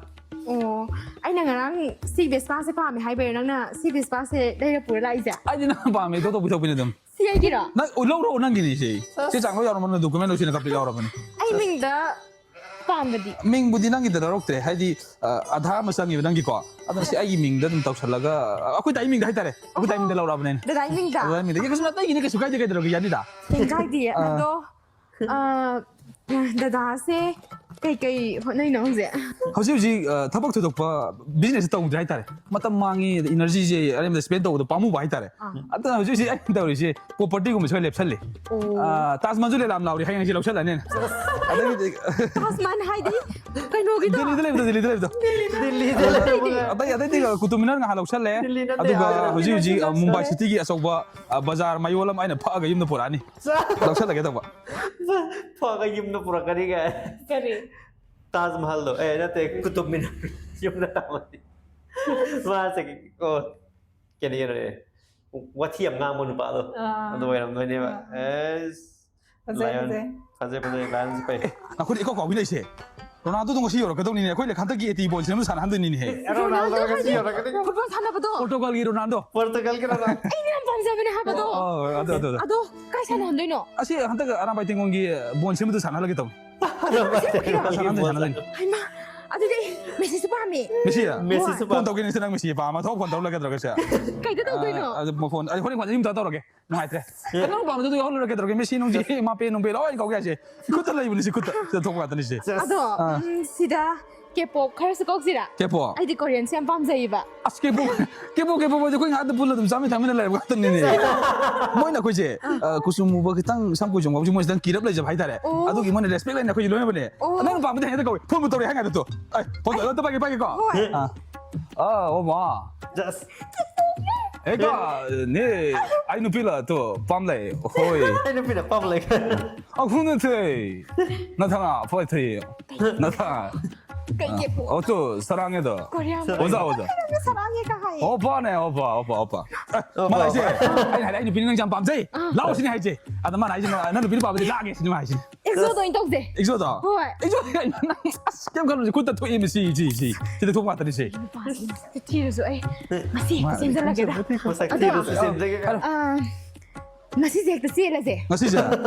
ꯑꯣ, ꯑꯩꯅ ꯉꯔꯥꯡ ꯁꯤ ꯚꯦꯁꯄꯥꯁꯦ ꯄꯥꯝꯃꯦ ꯍꯥꯏꯕꯩꯔ ꯅꯪꯅ ꯁꯤ ꯚꯦꯁꯄꯥꯁꯦ ꯂꯩꯔ ꯄꯨꯔ ꯂꯥꯛꯏꯁꯦ? ꯑꯩꯗꯤ ꯅꯪ ꯄꯥꯝꯃꯦ, ꯊꯣꯛꯇꯣꯛ ꯄꯤꯊꯣꯛꯄꯤꯅꯦ ꯑꯗꯨꯝ꯫ ꯁꯤ ꯑꯩꯒꯤꯔꯣ? ꯅꯪ, ꯑꯣ, ꯂꯧꯔꯛꯑꯣ ꯅꯪꯒꯤꯅꯤ ꯁꯤ꯫ ꯆꯦ ꯆꯥꯡ ꯂꯣꯏ ꯌꯥꯎꯔꯝꯃꯅꯤ, ꯗꯣꯀꯨꯃꯦꯟ ꯂꯣꯏ ꯁꯨꯅ complete ꯌꯥꯎꯔꯕꯅꯤ꯫ ꯑꯩ ꯃꯤꯡꯗ ꯄꯥꯝꯕꯗꯤ? ꯃꯤꯡꯕꯨꯗꯤ ꯅꯪꯒꯤꯗ ꯂꯧꯔꯛꯇ꯭ꯔꯦ, ꯍꯥꯏꯗꯤ, ꯑ, ꯑꯙꯥꯔ ꯑꯃ ꯆꯪꯉꯦꯕ ꯅꯪꯒꯤꯀꯣ꯫ ꯑꯗꯣ ꯁꯤ ꯑꯩꯒꯤ ꯃꯤꯡꯗ ꯑꯗꯨꯝ ꯇꯧꯁꯜꯂꯒ, ꯑ, ꯑꯩꯈꯣꯏ ꯗꯥꯏ ꯃꯤꯡꯗ ꯍꯥꯏꯇꯥꯔꯦ꯫ ꯑꯩꯈꯣꯏ ꯗꯥꯏ ꯃꯤꯡꯗ ꯂꯧꯔꯛꯑꯕꯅꯦ ꯑꯩꯅ꯫ ꯗꯗꯥꯏ ꯃꯤꯡꯗ? ꯗꯗꯥꯏ ꯃꯤꯡꯗ꯫ ꯌꯦ, ꯀꯩꯁꯨ ꯑꯇꯩꯒꯤꯅꯦ, ꯀꯩꯁꯨ ꯀꯥꯏꯗꯦ, ꯀꯩꯗꯧꯔꯒꯦ, ꯌꯥꯅꯤꯗ꯫ ꯀꯩꯝ ꯀꯥꯏꯗꯤꯌꯦ꯫ ꯑꯥ꯫ ꯑꯗꯣ, ꯑ, ꯗꯗꯥꯁꯦ ꯀꯩꯀꯩ ꯍꯣꯠꯅꯩꯅꯣ ꯍꯧꯖꯤꯛ? ꯍꯧꯖꯤꯛ ꯍꯧꯖꯤꯛ, ꯑ, ꯊꯕꯛ ꯊꯣꯏꯗꯣꯛꯄ business ꯇꯧꯗ꯭ꯔꯦ ꯍꯥꯏꯇꯥꯔꯦ꯫ ꯃꯇꯝ ꯃꯥꯡꯉꯤ, ꯑꯗꯩ energyꯁꯦ ꯑꯔꯦꯝꯕꯗ spend ꯇꯧꯕꯗꯣ ꯄꯥꯝꯃꯨꯕ ꯍꯥꯏꯇꯥꯔꯦ꯫ ꯑꯥ꯫ ꯑꯗꯨꯅ ꯍꯧꯖꯤꯛ ꯍꯧꯖꯤꯛ ꯑꯩꯅ ꯇꯧꯔꯤꯁꯦ propertyꯒꯨꯝꯕꯁꯦ ꯈꯔ ꯂꯦꯞꯁꯜꯂꯤ꯫ ꯑꯣ꯫ ꯑ, ꯇꯥꯖ ꯃꯍꯜꯁꯨ ꯂꯩꯂꯥꯝ ꯂꯥꯎꯔꯤ, ꯍꯌꯦꯡꯁꯤ ꯂꯧꯁꯜꯂꯅꯤ꯫ ꯑꯗꯒꯤꯗꯤ ꯇꯥꯖ ꯃꯍꯜ ꯍꯥꯏꯗꯤ ꯀꯩꯅꯣꯒꯤꯗꯣ? ꯗꯦꯜꯂꯤꯗ ꯂꯩꯕꯗꯣ, ꯗꯦꯜꯂꯤꯗ ꯂꯩꯕꯗꯣ꯫ ꯗꯦꯜꯂꯤꯗ ꯂꯩꯕꯗꯣ꯫ ꯑꯇꯩ, ꯑꯇꯩꯗꯤ ꯀꯨꯇꯨꯕ ꯃꯤꯅꯔ ꯉꯥꯏꯍꯥꯛ ꯂꯧꯁꯜꯂꯦ꯫ ꯗꯦꯜꯂꯤ ꯅꯠꯇꯦ, ꯑꯗꯨꯒ ꯑꯥꯒ꯭ꯔꯥ꯫ ꯍꯧꯖꯤꯛ ꯍꯧꯖꯤꯛ, ꯑ, ꯃꯨꯝꯕꯥꯏ cityꯒꯤ ꯑꯆꯧꯕ, ꯑ, ꯕꯖꯥꯔ ꯃꯌꯣꯜ ꯑꯃ ꯑꯩꯅ ꯐꯛꯑꯒ ꯌꯨꯝꯗ ꯄꯨꯔꯛꯑꯅꯤ꯫ ꯆꯥ꯫ ꯂꯧꯁꯜꯂꯒꯦ ꯇꯧꯕ꯫ ꯐꯛꯑꯒ ꯌꯨꯝꯗ ꯄꯨꯔꯛꯀꯅꯤ ꯀꯥꯏ꯫ ꯀꯔꯤ? ꯇꯥꯖ ꯃꯍꯜꯗꯣ, ꯑꯦ, ꯅꯠꯇꯦ, ꯀꯨꯇꯨꯕ ꯃꯤꯅꯥꯔ ꯌꯨꯝꯗ ꯇꯥꯃꯗꯤ꯫ ꯃꯥꯁꯦ, ꯑꯣ, ꯀꯩꯅꯣ, ꯀꯩꯅꯣꯅꯦ꯫ ꯋꯥꯊꯤ ꯌꯥꯝ ꯉꯥꯡꯕ ꯅꯨꯄꯥꯗꯣ꯫ ꯑꯥ꯫ ꯑꯗꯨ ꯑꯣꯏꯔꯝꯗꯣꯏꯅꯦꯕ꯫ ꯑꯥ꯫ ꯑꯦꯁ, ꯐꯖꯩ, ꯂꯥꯏꯑꯣꯟ꯫ ꯐꯖꯩ꯫ ꯐꯖꯩ, ꯐꯖꯩ, ꯂꯥꯏꯑꯣꯟꯁꯦ ꯐꯩ꯫ ꯑꯦ, ꯉꯥꯏꯈꯣꯅꯦ, ꯏꯀꯥꯎ ꯀꯥꯎꯕꯤ ꯂꯩꯁꯦ꯫ ꯔꯣꯅꯥꯜꯗꯣꯗꯣ ꯉꯁꯤ ꯌꯧꯔꯛꯀꯗꯧꯅꯤꯅꯦ꯫ ꯑꯩꯈꯣꯏ ꯍꯟꯗꯛꯀꯤ eighty ball ꯁꯦꯝꯕ ꯁꯥꯟꯅꯍꯟꯗꯣꯏꯅꯤꯅꯦꯍꯦ꯫ ꯔꯣꯅꯥꯜꯗꯣ ꯉꯁꯤ ꯌꯧꯔꯛꯀꯅꯤ꯫ ꯐꯨꯠꯕꯣꯜ ꯁꯥꯟꯅꯕꯗꯣ? ꯄꯣꯔꯇꯨꯒꯜꯒꯤ ꯔꯣꯅꯥꯜꯗꯣ꯫ ꯄꯣꯔꯇꯨꯒꯜꯒꯤ ꯔꯣꯅꯥꯜꯗꯣ꯫ ꯑꯩꯅ ꯌꯥꯝ ꯄꯥꯝꯖꯕꯅꯦ ꯍꯥꯏꯕꯗꯣ꯫ ꯑꯣ, ꯑꯗꯨ, ꯑꯗꯨ, ꯑꯗꯨ꯫ ꯑꯗꯣ ꯀꯥꯏ ꯁꯥꯟꯅꯍꯟꯗꯣꯏꯅꯣ? ꯑꯁꯤ ꯍꯟꯗꯛ ꯑꯔꯥꯝꯕꯥꯏ ꯇꯦꯡꯒꯣꯟꯒꯤ ꯕꯣꯜ ꯁꯦꯝꯕꯗꯨ ꯁꯥꯟꯅꯍꯜꯂꯒꯦ ꯇꯧꯅꯤ꯫ ꯁꯥꯟꯅꯍꯟꯗꯣꯏꯅꯦ, ꯁꯥꯟꯅꯍꯟꯗꯣꯏꯅꯦ꯫ ꯍꯩꯃꯥ, ꯑꯗꯨꯗꯤ ꯃꯦꯁꯤꯁꯨ ꯄꯥꯝꯃꯦ꯫ ꯃꯦꯁꯤꯌꯥ? ꯃꯦꯁꯤꯁꯨ ꯐꯣꯟ ꯄꯥꯝꯃꯦ꯫ ꯇꯧꯒꯦꯅꯦ, ꯁꯤ ꯅꯪ ꯃꯦꯁꯤ ꯄꯥꯝꯃ ꯊꯣꯛ ꯐꯣꯟ ꯇꯧꯔ ꯂꯩꯒꯗ꯭ꯔꯣ ꯀꯩꯁꯨ? ꯀꯩꯗ ꯇꯧꯗꯣꯏꯅꯣ? ꯑ, ꯑꯗꯨ ꯐꯣꯟ, ꯑꯩ ꯍꯣꯔꯦꯟ ꯀꯣꯟꯅ ꯌꯨꯝꯗ ꯇꯧꯔꯒꯦ꯫ ꯅꯨꯡꯉꯥꯏꯇ꯭ꯔꯦ꯫ ꯑꯦ꯫ ꯅꯪ ꯄꯥꯝꯕꯗꯨ ꯌꯥꯎꯍꯜꯂꯨꯔꯦ ꯀꯩꯗꯧꯔꯒꯦ? ꯃꯦꯁꯤ ꯅꯨꯡꯁꯤ, ꯃꯥꯄꯦ ꯅꯨꯡꯄꯦ ꯂꯣꯏ ꯀꯧꯒꯦ ꯍꯥꯏꯁꯦ꯫ ꯈꯨꯠꯇ ꯂꯩꯕꯅꯤ ꯁꯤ, ꯈꯨꯠꯇ꯫ ꯁꯤꯗ ꯊꯣꯛꯄ ꯉꯥꯛꯇꯅꯤ ꯁꯤ꯫ ꯑꯗꯣ, ꯑꯥ꯫ ꯎꯝ, ꯁꯤꯗ K-pop ꯈꯔꯁꯨ ꯀꯧꯁꯤꯔꯥ? K-pop? ꯑꯩꯗꯤ Koreanꯁꯦ ꯌꯥꯝ ꯄꯥꯝꯖꯩꯌꯦꯕ꯫ ꯑꯁ, K-pop, K-pop, K-pop ꯍꯥꯏꯗꯤ ꯑꯩꯈꯣꯏ ꯉꯥꯛꯇ ꯄꯨꯜꯂ ꯑꯗꯨꯝ ꯆꯥꯃꯤꯟ ꯊꯛꯃꯤꯟꯅ ꯂꯩꯔꯕ ꯉꯥꯛꯇꯅꯤꯅꯦ꯫ ꯃꯣꯏꯅ ꯑꯩꯈꯣꯏꯁꯦ, ꯑ, ꯀꯨꯆꯨ ꯃꯨꯕ ꯈꯤꯇꯪ, ꯁꯝ ꯀꯣꯏ ꯆꯣꯡꯕ ꯍꯧꯖꯤꯛ ꯃꯣꯏꯁꯤꯗꯪ ꯀꯤꯔꯞ ꯂꯩꯖꯕ ꯍꯥꯏꯇꯥꯔꯦ꯫ ꯑꯣ꯫ ꯑꯗꯨꯒꯤ ꯃꯣꯏꯅ respect ꯂꯩꯅ ꯑꯩꯈꯣꯏꯁꯦ ꯂꯣꯏꯅꯕꯅꯦ꯫ ꯑꯣ꯫ ꯅꯪꯅ ꯄꯥꯝꯕꯗꯤ ꯍꯦꯛꯇ ꯀꯧꯏ꯫ ꯐꯣꯟꯕꯨ ꯇꯧꯔꯛꯑꯦ ꯍꯥꯏ ꯉꯥꯛꯇ ꯇꯣ꯫ ꯑꯩ, ꯐꯣꯟ ꯇꯧꯔꯛꯑꯦ, ꯑꯝꯇ ꯄꯥꯏꯒꯦ, ꯄꯥꯏꯒꯦꯀꯣ꯫ ꯍꯣꯏ꯫ ꯑꯥ꯫ ꯑꯥ, ꯑꯣ, ꯃꯥ꯫ Just꯫ ꯑꯦ, ꯀꯣ, ꯅꯦ, ꯑꯩ ꯅꯨꯄꯤ ꯂ ꯇꯣ ꯄꯥꯝ ꯂꯩ꯫ ꯍꯣꯏ꯫ ꯑꯩ ꯅꯨꯄꯤꯅ ꯄꯥꯝ ꯂꯩ꯫ ꯑꯈꯨꯅ ꯊꯦ꯫ ꯅꯊꯥ, ꯐꯣꯏ ꯊꯦ꯫ ꯅꯊꯥ꯫ ꯀꯩ K-pop? ꯑꯣ, ꯇꯣ, ꯁꯔꯥꯡꯉꯦ ꯗꯣ꯫ ꯀꯣꯔꯤꯌꯥ꯫ ꯑꯣꯖꯥ, ꯑꯣꯖꯥ꯫ ꯁꯔꯥꯡꯉꯦ ꯀ ꯍꯥꯏ꯫ ꯑꯣꯄꯥꯅꯦ, ꯑꯣꯄꯥ, ꯑꯣꯄꯥ, ꯑꯣꯄꯥ꯫ ꯑꯦ, ꯃꯥ ꯍꯥꯏꯁꯦ, ꯑꯩꯅ ꯍꯥꯏꯔꯦ, ꯑꯩ ꯅꯨꯄꯤꯅ ꯅꯪ ꯌꯥꯝ ꯄꯥꯝꯖꯩ꯫ ꯑꯥ꯫ ꯂꯥꯛꯑꯣ ꯁꯤꯅꯦ ꯍꯥꯏꯁꯦ꯫ ꯑꯗ ꯃꯥꯅ ꯍꯥꯏꯁꯦ, ꯅꯪ ꯅꯨꯄꯤꯅ ꯄꯥꯝꯕꯗꯤ ꯂꯥꯛꯑꯒꯦ ꯁꯤꯅꯦ ꯃꯥ ꯍꯥꯏꯁꯦ꯫ EXO-ꯗ ꯑꯣꯏꯅ ꯇꯧꯁꯦ꯫ EXO-ꯗ? ꯍꯣꯏ꯫ EXO-ꯗ ꯅꯪ ꯑꯁ ꯀꯩꯝ ꯈꯜꯂꯨꯅꯨ, ꯈꯨꯠꯇ ꯊꯣꯛꯏꯃꯤ ꯁꯤ, ꯁꯤ, ꯁꯤ꯫ ꯁꯤꯗ ꯊꯣꯛꯄ ꯉꯥꯛꯇꯅꯤ ꯁꯤ꯫ ꯅꯨꯄꯥꯁꯤ ꯃꯁꯛꯇꯤ ꯊꯤꯔꯁꯨ ꯑꯩ ꯉꯁꯤ ꯍꯦꯛꯇ ꯆꯦꯟꯁꯤꯜꯂꯒꯦꯗ꯫ ꯃꯁꯛ ꯑꯗꯣ, ꯊꯤꯔꯁꯨ ꯆꯦꯟꯖꯒꯦ꯫ ꯑꯥ, ꯉꯁꯤꯁꯦ ꯍꯦꯛꯇ ꯆꯦꯜꯂꯁꯦ꯫ ꯉꯁꯤꯁꯦ?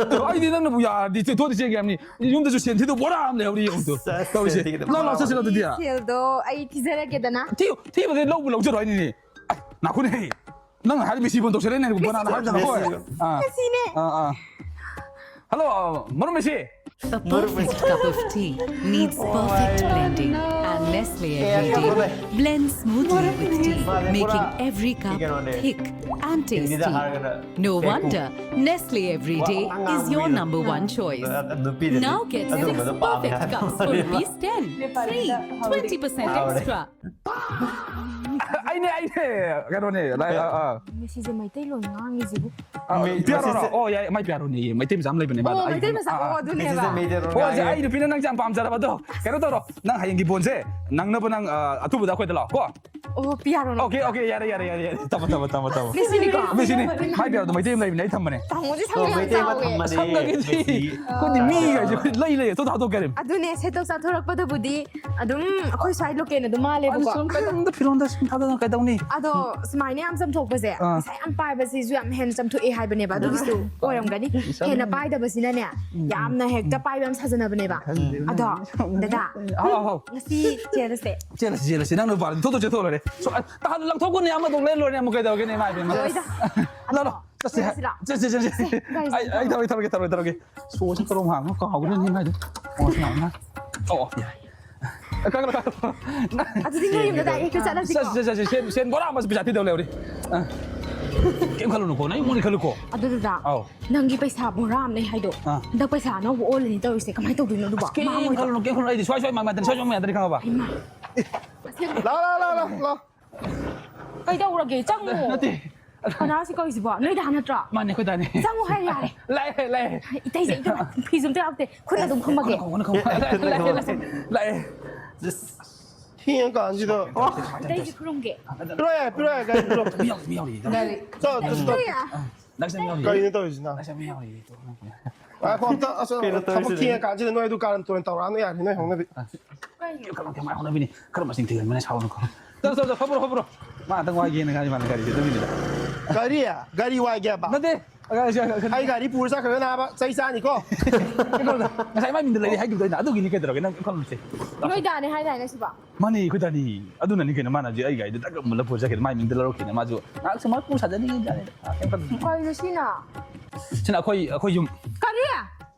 ꯑꯩꯗꯤ ꯅꯪꯅꯕꯨ ꯌꯥꯔꯗꯤ ꯆꯦꯟꯊꯣꯛꯑꯗꯤ ꯆꯦꯟꯒꯦ ꯍꯥꯏꯕꯅꯤ꯫ ꯌꯨꯝꯗꯁꯨ ꯁꯦꯟ ꯊꯤꯗꯧ ꯕꯣꯔꯥ ꯑꯃ ꯂꯩꯍꯧꯔꯤ ꯌꯦꯡꯉꯨ ꯇꯨ꯫ ꯁꯦꯁ, ꯇꯧꯔꯤꯁꯦ꯫ ꯁꯦꯟ ꯊꯤꯒꯗꯕ ꯂꯥꯎ, ꯂꯥꯎ, ꯕꯣꯔꯥ ꯆꯠꯁꯤꯔꯣ ꯑꯃ꯫ ꯑꯗꯨꯗꯤ? ꯁꯦꯜꯗꯣ ꯑꯩ ꯊꯤꯖꯔꯒꯦꯗꯅ꯫ ꯊꯤꯌꯨ, ꯊꯤꯕꯗꯤ ꯂꯧꯕ ꯂꯧꯖꯔꯣꯏ ꯍꯥꯏꯅꯤꯅꯦ꯫ ꯑꯩ, ꯅꯥꯈꯨꯅꯦ꯫ ꯅꯪ ꯍꯥꯏꯔꯤ ꯃꯦꯁꯤ ꯐꯣꯟ ꯇꯧꯁꯜꯂꯛꯑꯦꯅꯦ, ꯕꯣꯅꯥꯅ ꯍꯥꯏꯔꯗꯅ, ꯍꯣꯏ꯫ ꯃꯦꯁꯤ꯫ ꯑꯥ꯫ ꯃꯦꯁꯤꯅꯦ꯫ ꯑꯥ, ꯑꯥ꯫ ꯍꯜꯂꯣ, ꯃꯔꯨꯞ Messi. A perfect cup of tea needs perfect blending, and Nestle Every Day blends smoothly with tea, making every cup thick and tasty. No wonder Nestle Every Day is your number one choice. Now get six perfect cups for rupees ten, free, twenty percent extra. ꯑꯩꯅꯦ ꯑꯩꯅꯦ ꯀꯩꯅꯣꯅꯦ ꯂꯥꯏ ꯑꯥ ꯃꯁꯤꯁꯦ ꯃꯩꯇꯩꯂꯣꯟ ꯉꯥꯡꯉꯤꯁꯤꯕꯨ꯫ ꯑꯥ ꯄꯤꯌꯥꯔꯣꯔꯣ? ꯑꯣ ꯌꯥꯏ, ꯃꯥꯏ ꯄꯤꯌꯥꯔꯣꯅꯦ, ꯃꯩꯇꯩ ꯃꯆꯥ ꯑꯃ ꯂꯩꯕꯅꯦ ꯃꯥꯗꯣ꯫ ꯑꯣ ꯑꯩ- ꯃꯩꯇꯩ ꯃꯆꯥ ꯑꯥ, ꯑꯣ ꯑꯥ. ꯑꯗꯨꯅꯦꯕ꯫ ꯍꯣꯏ ꯁꯦ, ꯑꯩ ꯅꯨꯄꯤꯅ ꯅꯪꯁꯦ ꯌꯥꯝ ꯄꯥꯝꯖꯔꯕ ꯑꯗꯣ ꯀꯩꯅꯣ ꯇꯧꯔꯣ, ꯅꯪ ꯍꯌꯦꯡꯒꯤ ꯕꯣꯟꯁꯦ ꯅꯪꯅꯕ ꯅꯪ ꯑꯥ, ꯑꯊꯨꯕꯗ ꯑꯩꯈꯣꯏꯗ ꯂꯥꯛꯑꯣ ꯀꯣ꯫ ꯑꯣ ꯄꯤꯌꯥꯔꯣꯅ꯫ Okay okay, ꯌꯥꯔꯦ ꯌꯥꯔꯦ ꯌꯥꯔꯦ ꯌꯥꯔꯦ, ꯇꯝꯃꯣ ꯇꯝꯃꯣ ꯇꯝꯃꯣ ꯇꯝꯃꯣ꯫ ꯃꯦꯁꯤꯅꯤꯀꯣ꯫ ꯃꯦꯁꯤꯅꯤ, ꯃꯥꯏ ꯄꯤꯌꯥꯔꯣꯗꯣ ꯃꯩꯇꯩ ꯑꯃ ꯂꯩꯕꯅꯦ ꯑꯩ ꯊꯝꯕꯅꯦ꯫ ꯇꯥꯃꯣꯁꯦ ꯁꯝ ꯌꯥꯝ ꯆꯥꯎꯋꯦ꯫ ꯁꯝꯒꯒꯤꯗꯤ ꯑꯩꯈꯣꯏꯗꯤ ꯃꯤꯒ ꯍꯥꯏꯁꯦ ꯑꯩꯈꯣꯏ ꯂꯩ ꯂꯩ ꯊꯣꯛ ꯊꯥꯗꯣꯛ ꯀꯔꯤꯝ꯫ ꯑꯗꯨꯅꯦ ꯁꯦꯠꯇꯣꯛ ꯆꯥꯊꯣꯔꯛꯄꯗꯕꯨꯗꯤ ꯑꯗꯨꯝ ꯑꯩꯈꯣꯏ ꯁ꯭ꯋꯥꯏ ꯂꯣꯀꯦꯜꯅ ꯑꯗꯨꯝ ꯃꯥꯜꯂꯦꯕꯀꯣ꯫ ꯁꯨꯝ ꯀꯩꯗꯧꯅꯨꯡꯗ ꯐꯤꯔꯣꯟꯗ ꯁꯨꯝ ꯊꯥꯗꯅ ꯀꯩꯗꯧꯅꯤ? ꯑꯗꯣ ꯁꯨꯃꯥꯏꯅ ꯌꯥꯝ ꯆꯝꯊꯣꯛꯄꯁꯦ ꯑꯥ. ꯄꯩꯁꯥ ꯌꯥꯝ ꯄꯥꯏꯕꯁꯤꯁꯨ ꯌꯥꯝ ꯍꯦꯟꯅ ꯆꯝꯊꯣꯛꯑꯦ ꯍꯥꯏꯕꯅꯦꯕ ꯑꯗꯨꯒꯤꯁꯨ ꯑꯣꯏꯔꯝꯒꯅꯤ꯫ ꯍꯦꯟꯅ ꯄꯥꯏꯗꯕꯁꯤꯅꯅꯦ ꯌꯥꯝꯅ ꯍꯦꯛꯇ ꯄꯥꯏꯕ ꯌꯥꯝ ꯁꯥꯖꯅꯕꯅꯦꯕ꯫ ꯑꯗꯣ ꯗꯗꯥ ꯍꯥꯎ ꯍꯥꯎ꯫ ꯉꯁꯤ ꯆꯦꯜꯂꯁꯦ꯫ ꯆꯦꯜꯂꯁꯤ ꯆꯦꯜꯂꯁꯤ, ꯅꯪ ꯅꯨꯄꯥꯗꯤ ꯊꯣꯛꯇꯣꯛ ꯆꯦꯊꯣꯛꯂꯣꯏꯔꯦ꯫ ꯁꯣ- ꯑ, ꯇꯍꯥꯟ ꯂꯪꯊꯣꯛꯄꯅꯦ ꯑꯃꯗꯧ ꯂꯩꯔ ꯂꯣꯏꯔꯦ ꯑꯃꯨꯛ ꯀꯩꯗꯧꯒꯦꯅꯦ ꯏꯃꯥ ꯏꯕꯦꯝꯃ꯫ ꯍꯣꯏꯗ꯫ ꯂꯥꯛꯑꯣ ꯆꯠꯁꯦ꯫ ꯆꯠꯁꯤꯔꯥ? ꯆꯠꯁꯦ ꯆꯠꯁꯦ꯫ ꯒꯥꯔꯤ ꯑꯩ ꯑꯩ ꯊꯧꯔꯒꯦ ꯊꯧꯔꯒꯦ ꯊꯧꯔꯒꯦ ꯊꯧꯔꯒꯦ꯫ ꯁꯣꯁꯤ ꯀꯔꯣꯝ ꯍꯥꯡꯉꯣ ꯀꯥꯎꯈ꯭ꯔꯦꯅꯦ ꯏꯃꯥ ꯏꯕꯦꯝꯃ꯫ ꯑꯣ ꯌꯥꯔꯦ꯫ ꯀꯛꯂꯣ ꯀꯛꯂꯣ꯫ ꯑꯗꯨꯗꯤ ꯅꯣꯏ ꯌꯨꯝꯗ direct ꯍꯦꯛꯇ ꯆꯠꯂꯁꯤꯀꯣ꯫ ꯆꯠꯁꯦ ꯆꯠꯁꯦ ꯆꯠꯁꯦ꯫ ꯁꯦꯟ ꯁꯦꯟ ꯕꯣꯔꯥ ꯑꯃꯁꯨ ꯄꯩꯁꯥ ꯊꯤꯗꯧ ꯂꯩꯍꯧꯔꯤ꯫ ꯑ꯫ ꯀꯩꯝ ꯈꯜꯂꯨꯅꯨꯀꯣ, ꯅꯪ ꯏꯃꯨꯡꯅꯤ ꯈꯜꯂꯨꯀꯣ꯫ ꯑꯗꯨꯗꯨꯗ ꯑꯧ꯫ ꯅꯪꯒꯤ ꯄꯩꯁꯥ ꯕꯣꯔꯥ ꯑꯃ ꯂꯩ ꯍꯥꯏꯗꯣ ꯑꯥ. ꯍꯟꯗꯛ ꯄꯩꯁꯥ ꯑꯅꯧꯕ ꯑꯣꯜꯂꯅꯤ ꯇꯧꯔꯤꯁꯦ ꯀꯃꯥꯏꯅ ꯇꯧꯗꯣꯏꯅꯣ ꯑꯗꯨꯕꯣ? ꯀꯩꯝ ꯈꯜꯂꯨꯅꯨ ꯀꯩꯝ ꯈꯜꯂꯨꯅꯨ, ꯑꯩꯗꯤ ꯁ꯭ꯋꯥꯏ ꯁ꯭ꯋꯥꯏ ꯃꯥꯡ ꯃꯥꯡꯗꯅꯤ, ꯁ꯭ꯋꯥꯏ ꯁ꯭ꯋꯥꯏ ꯃꯥꯡ ꯃꯥꯡꯗꯅꯤ ꯈꯪꯉꯕ? ꯍꯩꯃꯥ꯫ ꯂꯥꯎ ꯂꯥꯎ ꯂꯥꯎ ꯂꯥꯎ ꯂꯥꯎ꯫ ꯀꯩꯗꯧꯔꯒꯦ? ꯆꯪꯉꯣ꯫ ꯅꯠꯇꯦ꯫ ꯀꯅꯥꯁꯤ ꯀꯧꯔꯤꯁꯤꯕꯣ? ꯅꯣꯏ ꯗꯥ ꯅꯠꯇ꯭ꯔꯣ? ꯃꯥꯅꯦ ꯑꯩꯈꯣꯏ ꯗꯥꯅꯦ꯫ ꯆꯪꯉꯣ ꯍꯥꯏ ꯌꯥꯔꯦ꯫ ꯂꯥꯛꯑꯦ ꯂꯥꯛꯑꯦ꯫ ꯏꯇꯩꯁꯦ ꯏꯇꯩ ꯐꯤꯁꯨ ꯑꯝꯇ ꯌꯥꯎꯗꯦ꯫ ꯈꯨꯠꯅ ꯑꯗꯨꯝ ꯈꯨꯝꯃꯒꯦ꯫ ꯈꯨꯝꯃꯣ, ꯈꯨꯝꯃꯣ, ꯈꯨꯝꯃꯣ꯫ ꯂꯥꯛꯑꯦ ꯂꯥꯛꯑꯦ ꯂꯥꯛꯑꯦ꯫ ꯂꯥꯛꯑꯦ꯫ ꯊꯦꯡꯉꯀꯥꯟꯁꯤꯗ꯫ ꯏꯇꯩꯁꯦ ꯈꯨꯔꯨꯝꯒꯦ꯫ ꯄꯤꯔꯣ ꯌꯥꯔꯦ, ꯄꯤꯔꯣ ꯌꯥꯔꯦ, ꯒꯥꯔꯤ ꯄꯤꯔꯣ꯫ ꯃꯤ ꯌꯥꯎꯔꯤ, ꯃꯤ ꯌꯥꯎꯔꯤ꯫ ꯆꯣ, ꯆꯣ, ꯆꯣ꯫ ꯅꯛꯁ ꯃꯤ ꯌꯥꯎꯔꯤ꯫ ꯀꯔꯤꯅꯣ ꯇꯧꯔꯤꯁꯤꯅ? ꯅꯛꯁ ꯃꯤ ꯌꯥꯎꯔꯤ꯫ ꯉꯥꯏꯈꯣ, ꯑꯝꯇ, ꯑꯁ, ꯊꯕꯛ ꯊꯦꯡꯉꯀꯥꯟꯁꯤꯗ ꯅꯣꯏ ꯑꯗꯨ ꯀꯥꯔꯟ ꯇꯨꯔꯟ ꯇꯧꯔꯛꯑꯅꯨ ꯌꯥꯔꯦ, ꯅꯣꯏ ꯍꯧꯅꯕꯤ꯫ ꯀꯩꯅꯣ ꯈꯔ ꯃꯇꯦꯡ ꯃꯥꯏ ꯍꯣꯠꯅꯕꯤꯅꯤ꯫ ꯈꯔ ꯃꯁꯤꯡ ꯊꯤꯒꯟꯕꯅ ꯁꯥꯎꯔꯅꯨꯀꯣ꯫ ꯇꯧ, ꯇꯧ, ꯇꯧ, ꯐꯝꯃꯨꯔꯣ, ꯐꯝꯃꯨꯔꯣ꯫ ꯃꯥ ꯉꯥꯛꯇꯪ ꯋꯥꯒꯦꯅ ꯉꯥꯏ ꯃꯥꯅ ꯒꯥꯔꯤꯁꯦ ꯑꯗꯨꯒꯤꯅꯤꯗ꯫ ꯒꯥꯔꯤ? ꯒꯥꯔꯤ ꯋꯥꯏꯒꯦꯕ? ꯅꯠꯇꯦ꯫ ꯑꯩ ꯒꯥꯔꯤ ꯄꯨꯔ ꯆꯠꯈ꯭ꯔꯒ ꯅꯥꯕ ꯆꯩ ꯆꯥꯅꯤꯀꯣ꯫ ꯀꯩꯅꯣꯗ, ꯉꯁꯥꯏ ꯃꯥꯏ ꯃꯤꯡꯗ ꯂꯩꯔꯤ ꯍꯥꯏꯈꯤꯕꯗꯣ ꯑꯩꯅ, ꯑꯗꯨꯒꯤꯅꯤ ꯀꯩꯗꯧꯔꯒꯦ ꯅꯪ ꯈꯜꯂꯨꯁꯦ꯫ ꯅꯣꯏ ꯗꯥꯅꯦ ꯍꯥꯏꯗꯥꯏꯅꯦ ꯁꯤꯕꯣ? ꯃꯥꯅꯦ, ꯑꯩꯈꯣꯏ ꯗꯥꯅꯤ꯫ ꯑꯗꯨꯅꯅꯤ ꯀꯩꯅꯣ ꯃꯥꯅ ꯍꯧꯖꯤꯛ ꯑꯩ ꯒꯥꯔꯤꯗꯣ ꯗꯛ ꯑꯃꯨꯜꯂ ꯄꯨꯔ ꯆꯠꯈꯤꯗꯣ꯫ ꯃꯥꯏ ꯃꯤꯡꯗ ꯂꯧꯔꯛꯈꯤꯅ ꯃꯥꯁꯨ ꯉꯥꯏꯍꯥꯛ ꯁꯨꯝ ꯄꯨ ꯁꯥꯖꯅꯤꯡꯉꯤ ꯖꯥꯠꯅꯤꯗ꯫ ꯀꯩꯝ ꯈꯜꯂꯨꯅꯨ꯫ ꯀꯩꯅꯣ ꯁꯤꯅ? ꯁꯤꯅ ꯑꯩꯈꯣꯏ, ꯑꯩꯈꯣꯏ ꯌꯨꯝ꯫ ꯀꯔꯤ?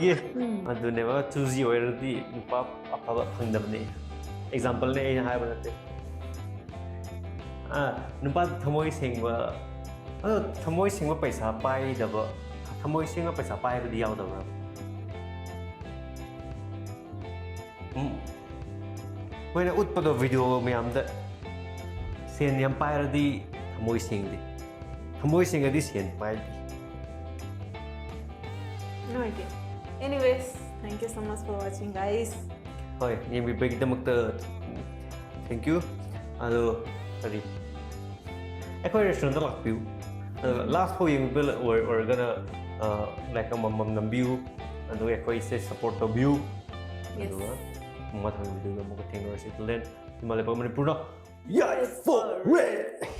ꯃꯥꯒꯤ ꯑꯗꯨꯅꯦꯕ, ꯆꯨꯖꯤ ꯑꯣꯏꯔꯗꯤ ꯅꯨꯄꯥ ꯑꯐꯕ ꯐꯪꯗꯕꯅꯤ꯫ ꯑꯦꯛꯖꯥꯝꯄꯜꯅꯦ, ꯑꯩꯅ ꯍꯥꯏꯕ ꯅꯠꯇꯦ꯫ ꯑꯥ, ꯅꯨꯄꯥ ꯊꯃꯣꯏ ꯁꯦꯡꯕ, ꯑꯗꯣ ꯊꯃꯣꯏ ꯁꯦꯡꯕ ꯄꯩꯁꯥ ꯄꯥꯏꯗꯕ, ꯊꯃꯣꯏ ꯁꯦꯡꯕ ꯄꯩꯁꯥ ꯄꯥꯏꯕꯗꯤ ꯌꯥꯎꯗꯕ꯭ꯔꯥ? ꯎꯝ꯫ ꯑꯩꯈꯣꯏꯅ ꯎꯠꯄꯗꯣ ꯚꯤꯗꯤꯑꯣ ꯃꯌꯥꯝꯗ, ꯁꯦꯟ ꯌꯥꯝ ꯄꯥꯏꯔꯗꯤ ꯊꯃꯣꯏ ꯁꯦꯡꯗꯦ, ꯊꯃꯣꯏ ꯁꯦꯡꯉꯗꯤ ꯁꯦꯟ ꯄꯥꯏꯗꯦ꯫ No idea. Anyways, thank you so much for watching, guys. ꯍꯣꯏ, ꯌꯦꯡꯕꯤꯕꯒꯤꯗꯃꯛꯇ thank you. ꯑꯗꯣ ꯀꯔꯤ, ꯑꯩꯈꯣꯏ ꯔꯦꯁꯇꯨꯔꯦꯟꯇ ꯂꯥꯛꯄꯤꯌꯨ꯫ ꯑꯗꯣ ꯂꯥꯁ ꯐꯥꯎ ꯌꯦꯡꯕꯤꯕ ꯑꯣꯏ-, ꯑꯣꯏꯔꯒꯅ ꯂꯥꯏꯛ ꯑꯃꯃꯝ ꯅꯝꯕꯤꯌꯨ, ꯑꯗꯨꯒ ꯑꯩꯈꯣꯏꯁꯦ ꯁꯞꯄꯣꯔꯠ ꯇꯧꯕꯤꯌꯨ꯫ Yes. ꯑꯗꯨꯒ ꯃꯊꯪ ꯚꯤꯗꯤꯑꯣꯗ ꯑꯃꯨꯛꯀ ꯊꯦꯡꯅꯔꯁꯤ꯫ Till then, ꯏꯃꯥ ꯂꯩꯄꯥꯛ ꯃꯅꯤꯄꯨꯔꯗ ꯌꯥꯏꯐꯔꯦ!